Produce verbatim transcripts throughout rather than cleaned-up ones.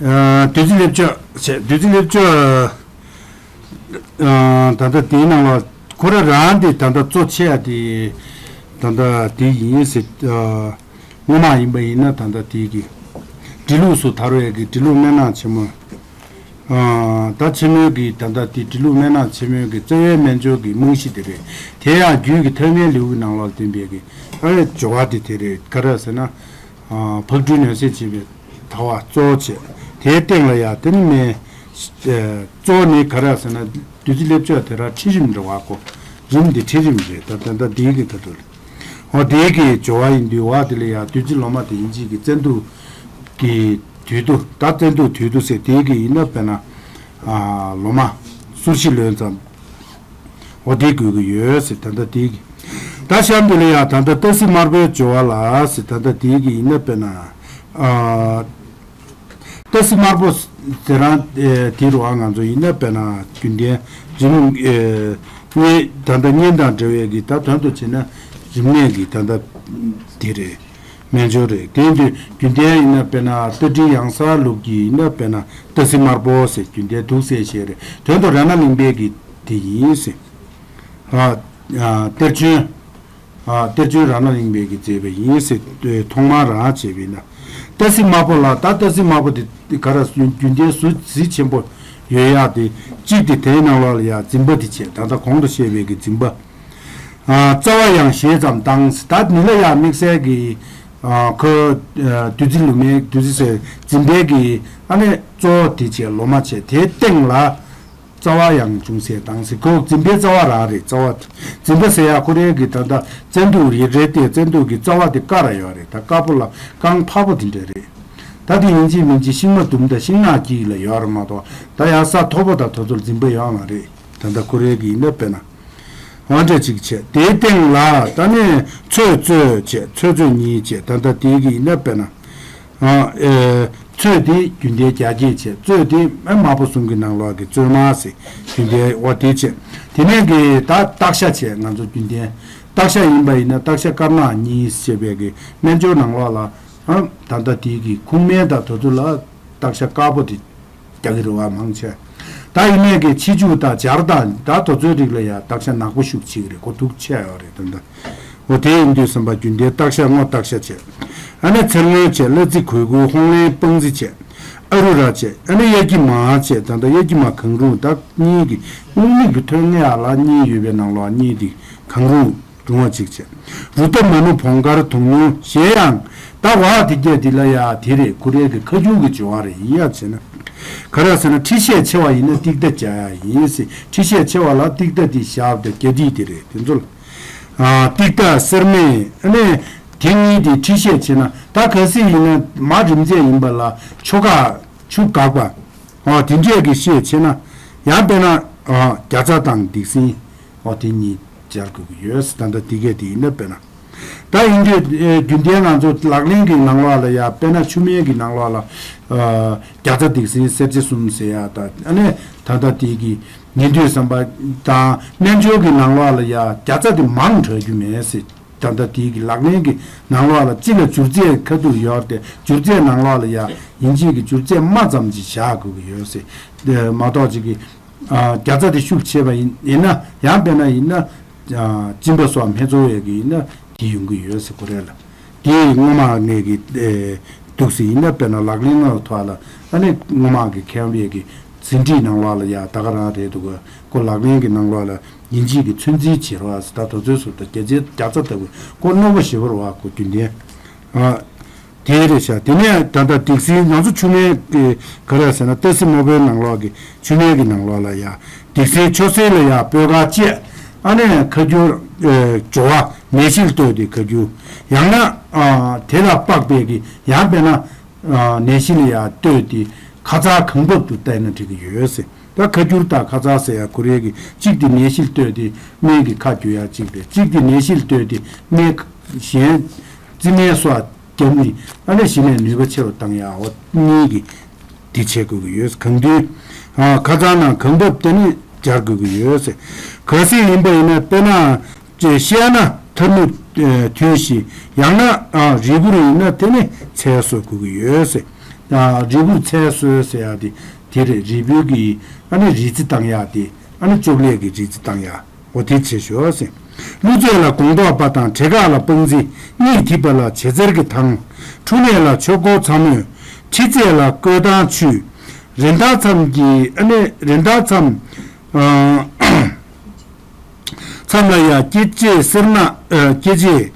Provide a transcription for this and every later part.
ཨ། བདུད་རྩི་ལེབ་ཅོ་བྱས། བདུད་རྩི་ལེབ་ཅོ། ཨ། ད་ལྟ་དེའི་ནང་ལ་ཁོ་ར་རང་དེ་ད་ལྟ་གཙོ་ཆེ་ཡ་དེ་ད་ལྟ་དེ་ཡིན་ཟེར། ཨ། སྔོན་མ་ཡིན་པ་ཡིན་ན་ད་ལྟ་དེ་གི་འབྲི་ལུགས་སུ་དར་བའི་གི་འབྲི་ལུགས་སྨན་སྣ་ཆེན་མོ། ཨ། ད་ཆེན་མོའི་གི་ད་ལྟ་དེ་འབྲི་ལུགས་སྨན་སྣ་ཆེན་མོའི་གི་རྩ་བའི་སྨན་སྦྱོར་གི་རྨང་གཞི་དེ་རེད། དེ་ཡང་རྒྱུད་ཀྱི་ཐོད་རྔའི་ལེའུ་གི་ནང་ལོགས་བསྟན་པའི་གི་ཨ་ནི་སྦྱོར་བ་དེ་དེ་རེད། ག་རེ་ཟེར་ན། ཨ། ཕག་གྲུའི་ནད་སེལ་བྱེད་པའི་དལ་བ་གཙོ་བོ་བྱས། དེའི་སྟེང་ལ་ཡང་དེ་ནི་སྨན། ཨ། གཙོ་བོ་ནི་ག་རེ་ཟེར་ན། བདུད་རྩི་ལེབ་ཅོ་དེ་ར་ཁྲིག་རིམ་རེད་བ་གོ། རིམ་འདི་ཁྲིག་རིམ་རེད། ད་ད་ལྟ་འདིའི་གི་ཁ་ཐུག་ལ། འོ་དེའི་གི་སྦྱོར་བ་ཡིན་དུས་བ་དེ་ལ་ཡང་བདུད་རྩི་ལོ་མ་དེ་ཡིན་གཅིག་གི་བཙན་དུག་གི་དུས་དུ། ད་བཙན་དུག་དུས་དུ་ཟེར། དེའི་གི་ཡིན་ན་དཔེར་ན། ཨ། ལོ་མ་སོར་བཞི་ལོན་ཙམ། འོ་དེ་དགོས་ཀྱི་ཡོད་ཟེར། ད་ལྟ་དེའི་གི། ད་གཤམ་དེ་ལ་ཡང་ད་ལྟ་སྟག་གཟིག་དམར་པོའི་སྦྱོར་བ་ལ་ཟེར། ད་ལྟ་དེའི་གི་ཡིན་ན་དཔེར་ན། ཨ། སྟག་གཟིག་དམར་པོ་དེ་རང་དེ་རུ་ཨ་ང་ཚོ་ཡིན་ན་དཔེར་ན་རྒྱུན་ལྡན་རིམས། ཨེ། གཉན། ད་ལྟ་གཉན་དང་འབྲེལ་བའི་གི་ད་དོན་དུ་བྱས་ན་རིམས་ནད་ཀྱི་ད་ལྟ་དེ་རེད། སྨན་སྦྱོར་རེད། དེ་ཡིན་དུས་རྒྱུན་ལྡན་ཡིན་ན་དཔེར་ན་རྟ་མགྲིན་གཡང་གཟར་ལུགས་ཀྱི་ཡིན་ན་དཔེར་ན་སྟག་གཟིག་དམར་པོ་ཟེར། རྒྱུན་ལྡན་དུག་སེལ་བྱེད་རེད། དོན་དུ་རཏྣ་གླིང་པའི་གི་དེ་ཡིན་ཟེར། ཨ། ཨ། གཏེར་བྱོན། ཨ། གཏེར་བྱོན་རཏྣ་གླིང་པའི་གིས་མཛད་པ་ཡིན་ཟེར། ཐོག་མར་རང་བྱས་པས་ན། སྟག་གཟིག་དམར་པོ་ལ། ད་སྟག་གཟིག་དམར་པོ་དེ་ག་ར་རྒྱུན་ལྡན་གཟི་གཟི་ཆེན་པོ་ཡོད་ཡག་དེ། གཅིག་དེ་དེའི་ནང་ལོགས་ལ་ཡང་འཛིན་པ་དེ་བྱས། ད་ལྟ་གོང་དུ་བཤད་པའི་གི་འཛིན་པ། ཨ། རྩ་བ་ཡང་ཞེ་ཙམ་བཏང་། ད་མི་ལ་ཡང་དམིགས་བསལ་གི། ཨ། ཁོ། ཨ། བདུད་རྩི་ལོ་མའི་བདུད་རྩི་ཟེར་འཛིན་པའི་གི་ཨ་ནི་གཙོ་བོ་དེ་བྱས། ལོ་མ་བྱས། དེའི་སྟེང་ལ། རྩ་བ་ཡང་ཅུང་ཟད་བཏང་ཟེར། ཁོ་འཛིན་པའི་རྩ་བ་རང་རེད། རྩ་བ་འཛིན་པ་ཟེར་ཡག་ཁོ་རའི་གི་ད་ལྟ་བཙན་དུག་རེད་རེད་དེ། བཙན་དུག་གི་རྩ་བ་དེ་དཀར་ར་ཡོད་རེད། ད་དཀར་པོ་ལ་རྐང་འཕགས་པོ་དེ་འདྲ་རེད། ད་དེ་ཡིན་གཅིག་མིན་གཅིག་ཤིང་མ་དུམ་དང་ཤིང་ནགས་དཀྱིལ་ལ་ཡོད་རེད་མ་གཏོགས། ད་ཡང་ས་མཐོ་པོ་དང་དེ་ཚོར་འཛིན་པ་ཡོད་མ་རེད། ད་ལྟ་ཁོ་རའི་གི་ཡིན་ན་དཔེར་ན། འོ་འདྲ་ཅིག་བྱས། དེའི་སྟེང་ལ་ད་ནི་ཚོད་ཚོད་བྱས། ཚོད་ཚོད་གཉིས་བྱས། ད་ལྟ་དེའི་གི་ཡིན་ན་དཔེར་ན། ཨ། ཨེ། ཚོད་དེ་རྒྱུན་ལྡན་རྒྱ་སྐྱེགས་བྱས། ཚོད་དེ་ཨ་དམར་པོ་གསུམ་གྱི་ནང་ལོགས་ཀྱི་ཚོད་དམར་ཟེར། རྒྱུན་ལྡན། འོ་དེ་བྱས། དེ་ནས་གི་ད་སྟག་ཤ་བྱས། ང་ཚོ་རྒྱུན་ལྡན་སྟག་ཤ་ཡིན་པ་ཡིན་ན་སྟག་ཤ་དཀར་ནག་གཉིས་ཞེས་པའི་གི་སྨན་སྦྱོར་ནང་ལོགས་ལ། ཨ། ད་ལྟ་དེའི་གི་ཁུག་སྨན་དང་དེ་ཚོ་ལ་སྟག་ཤ་དཀར་པོ་དེ་རྒྱག་གི་རེད་བ། མང་ཆེ། ད་ཡིན་ནའི་གི་ཕྱི་ཆུ་དང་སྦྱར་དང་ད་དེ་ཚོའི་རིགས་ལ་ཡང་སྟག་ཤ་ནག་པོ་ཤུགས་ཆེ་གི་རེད། ཁོ་དུག་ཆེ་ཡོད་རེད་ད་ལྟ། འོ་དེ་ཡིན་དུས་ཙམ་པ་རྒྱུན་ལྡན་སྟག་ཤ་སྔོ་སྟག་ཤ་བྱས། ཨ་ནི་ཚེར་སྔོན་བྱས། གླ་རྩི་གོས་ཁུ། ཧོང་ལེན་སྤང་རྩི་བྱས། ཨ་རུ་ར་བྱས། ཨ་ནི་གཡའ་སྐྱི་མ་བྱས། ད་ལྟ་གཡའ་སྐྱི་མ་གང་རུང་། ད་གཉིས་ཀྱི་སྔོ་མིག་གི་ཐོད་རྔ་ཡག་ལ་གཉིས་ཡོད་པའི་ནང་ལོགས་གཉིས་དེ་གང་རུང་། རུང་བ་གཅིག་བྱས། རུ་ཏ་མ་ནུ་བོང་དཀར་དུང་ཉུང་གཞན་ཡང་། ད་བ་དེ་སྐད་དེ་ལ་ཡ་དེ་རེད། ཁོ་རའི་གི་ཁ་རྒྱུན་གྱི་སྦྱོར་བ་རེད། ཡིན་ཡ་བྱས་ན། ག་རེ་ཟེར་ན་མཁྲིས་ཤས་ཆེ་བ་ཡིན་ན་ཏིག་ཏ་བྱ་ཡ་ཡིན་ཟེར། མཁྲིས་ཤས་ཆེ་བ་ལ་ཏིག་ཏ་དེ་ཞག་དང་བརྒྱ་ཏིག་དེ་རེད། དེ་ཚོ་ལ། ཨ། ཏིག་ཏ་སེར་སྨེ། ཨ་ནི་དེ་གཉིས་དེ་མཁྲིས་ཤས་ཆེ་ན། ད་གལ་སྲིད་ཡིན་ན་མ་རིམས་ཚད་ཡིན་པ་ལ་ཆུ་འགག་པ། ཆུ་འགག་པ། ཨ། དེ་འདྲས་ཀྱི་ཤས་ཆེ་ན། ཡང་དཔེར་ན། ཨ། རྒྱ་ཚ་དང་སྡིག་སྲིན། འོ་དེ་གཉིས་སྦྱར་དགོས་ཀྱི་ཡོད། ད་ལྟ་དེ་གས་དེ་ཡིན་ན་དཔེར་ན། ད་ཡིན་དུས་ཨེ་རྒྱུན་ལྡན་ང་ཚོ་ལག་ལེན་གྱི་ནང་ལོགས་ལ་ཡ་དཔེར་ན་ཆུ་སྨན་གྱི་ནང་ལོགས་ལ། ཨ། རྒྱ་ཚ་སྡིག་སྲིན་གསེར་བྱེ་གསུམ་ཟེར་ཡ་ད། ཨ་ནི་ད་ལྟ་དེ་གི་ཉིན་དུས་བསམ་པ་དང་སྨན་སྦྱོར་གྱི་ནང་ལོགས་ལ་ཡ་རྒྱ་ཚ་དེ་མང་དྲགས་རྒྱུ་མེད་ཟེར། ད་ལྟ་དེ་གི་ལག་ལེན་གྱི་ནང་ལོགས་ལ་གཅིག་ལ་བསྒྱུར་རྫས་ཁ་ཐུག་ཡོད་དེ། བསྒྱུར་རྫས་ནང་ལོགས་ལ་ཡ་ཡིན་གཅིག་གི་བསྒྱུར་རྫས་དམའ་ཙམ་ཅིག་བཞག་དགོས་ཀྱི་ཡོད་ཟེར། དེ་མ་གཏོགས་གཅིག་གི་ཨ། རྒྱ་ཚ་དེ་ཤུགས་ཆེ་བ་ཡིན་ཡིན་ན། ཡང་དཔེར་ན་ཡིན་ན། ཨ། གཅིན་པ་སོགས་མི་གཙོ་བའི་གི་ཡིན་ན་དེ་ཡོང་གི་ཡོད་ཟེར་ཁོ་རེ་ལ། དེ་སྔོན་མ་ངས་གི་ཨེ་འདུག་སེ་ཡིན་ན་དཔེར་ན་ལག་ལེན་ལྔ་ཐོག་ལ། ཨ་ནི་སྔོན་མ་གི་མཁས་པའི་གི་ཟིན་བྲིས་ནང་ལོགས་ལ་ཡ་ད་ག་རང་རེད་འདུག་ག་ཁོ་ལག་ལེན་གྱི་ནང་ལོགས་ལ་ཡིན་གཅིག་གི་ཚོད་འཛིན་བྱེད་རོགས་ཟེར། ད་དེ་ཚོའི་ཟུར་དུ་རྒྱ་ཚ་རྒྱ་ཚ་ལྟ་བུ་ཁོ་རྣོ་པོ་ཞེ་པོ་རེད་བ། ཁོ་རྒྱུན་ལྡན། ཨ། དེ་རེད་ཤག་དེ་ནས་ད་ལྟ་སྡིག་སྲིན་ང་ཚོ་ཆུ་སྨན་གྱི་ག་རེ་ཟེར་ན་སྟག་གཟིག་དམར་པོའི་ནང་ལོགས་ཀྱི་ཆུ་སྨན་གྱི་ནང་ལོགས་ལ་ཡ་སྡིག་སྲིན་ཆོས་སྲིན་ལ་ཡ་སྤོས་དཀར་བཅས། ཨ་ནི་ཁ་སྒྱུར། ཨེ། སྦྱོར་བ་ནད་གཞི་ལ་ལྟོས་ཏེ་ཁ་སྒྱུར། ཡང་ན། ཨ། དེ་ལ་དཔག་པའི་གི་ཡང་དཔེར་ན། ཨ། ནད་གཞི་ལ་ཡ་ལྟོས་ཏེ་ཁ་ཚ་གང་བབ་ཏུ་བལྟས་ན་འགྲིག་གི་ཡོད་ཟེར། ད་ཁ་སྒྱུར་དང་ཁ་ཚ་ཟེར་ཡ་ཁོ་རེ་གི་གཅིག་དེ་ནད་གཞི་ལ་ལྟོས་ཏེ་སྨན་གྱི་ཁ་སྒྱུར་ཡ་གཅིག་རེད། གཅིག་དེ་ནད་གཞི་ལ་ལྟོས་ཏེ་སྨན་གཞན་རྩི་སྨན་སོགས་བརྒྱབ་ནས་ཨ་ནི་གཞི་ནས་ནུས་པ་ཆེ་རུ་བཏང་ཡ། འོ་གཉིས་ཀྱི་དེ་བྱེད་དགོས་ཀྱི་ཡོད། གང་དུས། ཨ། ཁ་ཚ་ན་གང་བབ་དེ་ནི་སྦྱར་དགོས་ཀྱི་ཡོད་ཟེར། གལ་སྲིད་ཡིན་པ་ཡིན་ན་དཔེར་ན། ཅེས་བཤད་ན་ཐལ་མོ་ཐུལ་ཞིང་། ཡང་ན། ཨ། རིལ་བུར་ཡིན་ན་དེ་ནི་ཚལ་སོགས་དགོས་ཀྱི་ཡོད་ཟེར། རིལ་བུར་ཚལ་གསོལ་ཟེར་ཡག་དེ་དེ་རེད། རིལ་བུའི་གི་ཨ་ནི་རིལ་རྩི་བཏང་ཡག་དེ། ཨ་ནི་བཅོ་བརྒྱད་ཀྱི་རིལ་རྩི་བཏང་ཡག་འོ་དེ་བྱེད་ཤོག་ཟེར། ཀླུ་རྫས་ལ་སྒོང་ཏོག་པ་དང་བྲེ་ག་ལ་སྤང་རྩི། གཉིས་ཐིགས་པ་ལ་བྱེ་ཟེར་གྱི་ཐང་། ཁྲུ་ནད་ལ་ཆོས་འཁོར་ཚ་མོ། མཁྲིས་རྫས་ལ་བསྐོལ་ཐང་ཆུ། རིན་ཐང་མཚམས་ཀྱི་ཨ་ནི་རིན་ཐང་མཚམས། ཨ། མཚམས་ལ་ཡང་སྐྱེ་མཆེད་སེར་སྣ། ཨ། སྐྱེ་མཆེད།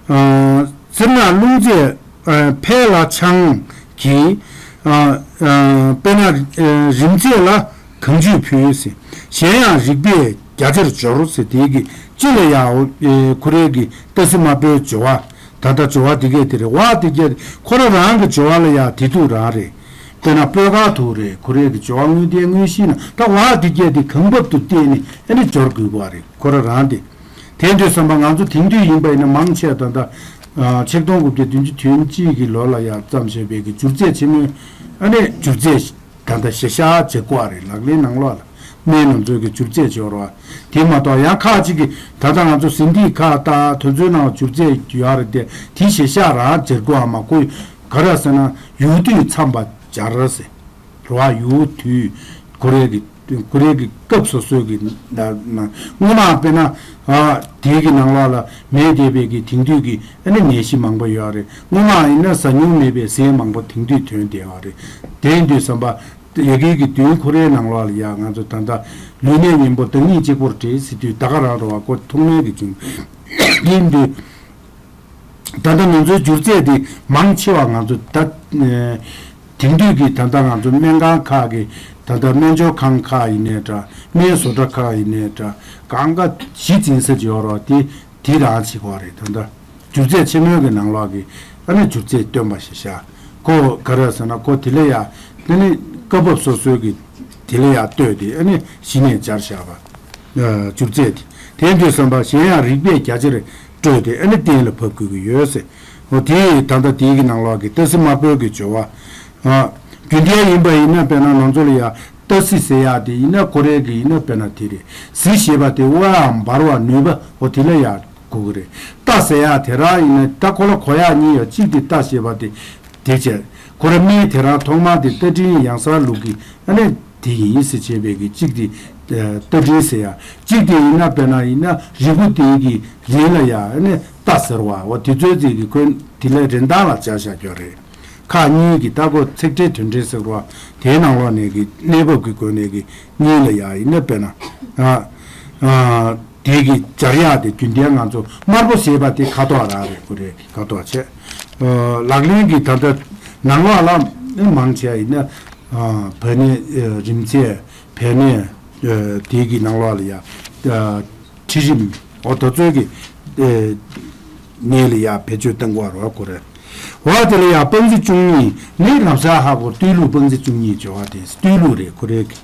ཨ། སེར་སྣ་རླུང་རྫས། ཨ། ཕལ་ལ་ཆང་གིས། ཨ། ཨ། དཔེར་ན། ཨ། རིམས་ཚད་ལ་གངས་ཆུས་ཕུལ་ཟེར། གཞན་ཡང་རིག་པས་རྒྱ་ཆེར་སྦྱོར་ཟེར། དེའི་གི་སྤྱི་ལ་ཡང་། ཨེ། ཁོ་རའི་གི་ཏ་སྲི་དམར་པོའི་སྦྱོར་བ། ད་ལྟ་སྦྱོར་བ་དེ་གས་དེ་རེད། བ་དེ་གས་ཁོ་ར་རང་གི་སྦྱོར་བ་ལ་ཡང་དེ་དུས་རང་རེད། དཔེར་ན་སྤོས་དཀར་དུ་རེད། ཁོ་རའི་གི་སྦྱོར་བ་དངོས་བསྟན་དངོས་གཞི་ན་ད་བ་དེ་གས་དེ་གང་བབ་ཏུ་བལྟས་ནས་ཨ་ནི་སྦྱོར་དགོས་པ་རེད། ཁོ་ར་རང་དེ། དེ་འདྲ་བསམ་པ་ང་ཚོ་དེང་དུས་ཡིན་པ་ཡིན་ན་མང་ཆེ་ད་ལྟ། ཨ། ཆིག་སྟོང་དགུ་བརྒྱ་བདུན་ཅུ་དོན་གཅིག་གི་ལོ་ལ་ཡང་བརྩམས་བཞག་པའི་གི་སྒྱུར་རྩལ་ཆེན་མོའི་ཨ་ནི་སྒྱུར་རྩལ་ད་ལྟ་གཞི་བཞག་བྱེད་དགོས་པ་རེད། ལག་ལེན་ནང་ལོགས་ལ་སྨན་ནམ་ཚོའི་གི་སྒྱུར་རྩལ་སྦྱོར་བ་དེ་མ་གཏོགས། ཡང་ཁག་ཅིག་གི་ད་ལྟ་ང་ཚོ་ཟིན་བྲིས་ཁག་ལྟ་དེ་ཚོའི་ནང་སྒྱུར་རྩལ་ཡོད་རེད་དེ། དེ་གཞི་བཞག་རང་སྦྱར་དགོས་པ་མ། ཁོ་ག་རེ་ཟེར་ན་ཡུལ་དུས་མཚམས་པ་སྦྱར་ཟེར། རེད་བ། ཡུལ་དུས། ཁོ་རའི་གི་ཁོ་རའི་གི་སྐབས་སོ་སོའི་གི་ན་ན་སྔོན་མ་དཔེར་ན། ཨ། དེའི་གི་ནང་ལོགས་ལ་མེ་བསྡད་པའི་གི་དེང་དུས་ཀྱི་ཨ་ནི་ནད་གཞི་མང་པོ་ཡོད་རེད། སྔོན་མ་ཡིན་ན་ཟ་མྱོང་མེད་པའི་ཟས་མང་པོ་དེང་དུས་ཐོན་བསྡད་ཡོད་རེད། དེ་ཡིན་དུས་བསམ་པ། ཡ་གི་གི་དུས་ཁོ་རའི་ནང་ལོགས་ལ་ཡ་ང་ཚོ་ད་ལྟ་ལུས་ནད་ངན་པོ་བདག་ཉིད་གཅིག་པོར་འདྲེས་ཟེར་དུས་ད་ག་རང་རེད་བ། ཁོ་ཐུག་ནད་ཀྱི་བྱུང་། དེ་ཡིན་དུས། ད་ལྟ་ང་ཚོའི་སྒྱུར་རྩལ་འདི་མང་ཆེ་བ་ང་ཚོ་ད། ཨེ། དེང་དུས་ཀྱི་ད་ལྟ་ང་ཚོ་སྨན་ཁང་ཁག་གི་ད་ལྟ་སྨན་སྦྱོར་ཁང་ཁག་ཡིན་ནའི་འདྲ། སྨན་བཟོ་གྲྭ་ཁག་ཡིན་ནའི་འདྲ། གང་ག་གཞི་འཛིན་ས་ཅིག་ཡོད་རེད་བ། དེ་དེ་རང་བྱེད་དགོས་རེད། ད་ལྟ་སྒྱུར་རྩལ་ཆེན་མོའི་གི་ནང་ལོགས་ཀྱི་ཨ་ནི་སྒྱུར་རྩལ་སྟོན་པ་ཞེས་བྱ། ཁོ་ག་རེ་ཟེར་ན་ཁོ་དེ་ལ་ཡ་དེ་ནི་སྐབས་བབ་སོ་སོའི་གི་དེ་ལ་ཡ་ལྟོས་ཏེ་ཨ་ནི་གཞི་ནས་སྦྱར་བཞག་པ། ཨ། སྒྱུར་རྩལ་དེ། དེ་འདྲ་བསམ་པ་གཞན་ཡང་རིག་པས་རྒྱ་ཆེར་སྤྲོས་ཏེ་ཨ་ནི་གཏན་ལ་ཕབ་དགོས་ཀྱི་ཡོད་ཟེར། འོ་དེ་ད་ལྟ་དེའི་གི་ནང་ལོགས་ཀྱི་ཏ་སྲི་དམར་པོའི་གི་སྦྱོར་བ། ཨ། རྒྱུན་ལྡན་ཡིན་པ་ཡིན་ན་དཔེར་ན་ང་ཚོ་ལ་ཡ་ཏ་སྲི་ཟེར་ཡག་དེ་ཡིན་ན་ཁོ་རའི་གི་ཡིན་ན་དཔེར་ན་དེ་རེད། ཟི་ཞེས་པ་དེ་དབལ་བ་འབར་བ་ནུས་པ་འོ་དེ་ལ་ཡ་གོ་གི་རེད། ཏ་ཟེར་ཡག་དེ་རང་ཡིན་ན་ད་ཁོ་ལ་གོ་ཡག་གཉིས་ཡོད། གཅིག་དེ་ཏ་ཞེས་པ་དེ་དེ་བྱས། ཁོ་ར་སྨན་དེ་རང་ཐོག་མར་དེ་ཏ་ཏྲིན་ཡང་སར་ལུག་གི་ཨ་ནི་དེ་ཡིན་ཟེར་བྱས་པའི་གི་གཅིག་དེ། ཨ། ཏ་ཏྲིན་ཟེར་ཡག་གཅིག་དེ་ཡིན་ན་དཔེར་ན་ཡིན་ན་རིལ་བུ་དེའི་གི་རིལ་ལ་ཡ་ཨ་ནི་ཏ་ཟེར་བ་འོ་དེ་ཚོའི་རྩིས་ཀྱི་ཁོན་དེ་ལས་རིན་ཐང་ལ་སྦྱར་བཞག་རྒྱུ་རེད། ཁག་གཉིས་ཀྱི་ད་ཁོ་ཚིག་ཕྲད་དོན་ཕྲད་ཟེར་བ་དེའི་ནང་ལོགས་ནས་ཀྱི་གནས་བབ་ཀྱི་སྒོ་ནས་ཀྱི་གཉིས་ལ་ཡ་ཡིན་ན་དཔེར་ན། ཨ། ཨ། དེ་གི་སྦྱར་ཡག་དེ་རྒྱུན་ལྡན་ང་ཚོ་དམར་པོ་ཞེས་པ་དེ་ཁ་དོག་རང་རེད། ཁོ་རེ་ཁ་དོག་བྱས། ཨ། ལག་ལེན་གྱི་ད་ལྟ་ནང་ལོགས་ལ་མང་ཆེ་ཡིན་ན། ཨ། བ་ནི། ཨ། རིམས་ཚད། བད་མེད། ཨ། དེ་གི་ནང་ལོགས་ལ་ཡ། ཨ། གྲི་རིམས། འོ་དེ་ཚོའི་གི། ཨ། ནས་ལ་ཡ་བེད་སྤྱོད་གཏང་དགོས་རེད་བ། ཁོ་རེ། འོ་དེ་ལ་ཡ་སྤང་རྩི་བཅུ་གཉིས་ནི་ལམ་སང་ཧ་གོ། བསྟོད་གླུ་སྤང་རྩི་བཅུ་གཉིས་བྱ་བ་དེ་བསྟོད་གླུ་རེད། ཁོ་རེ་གི།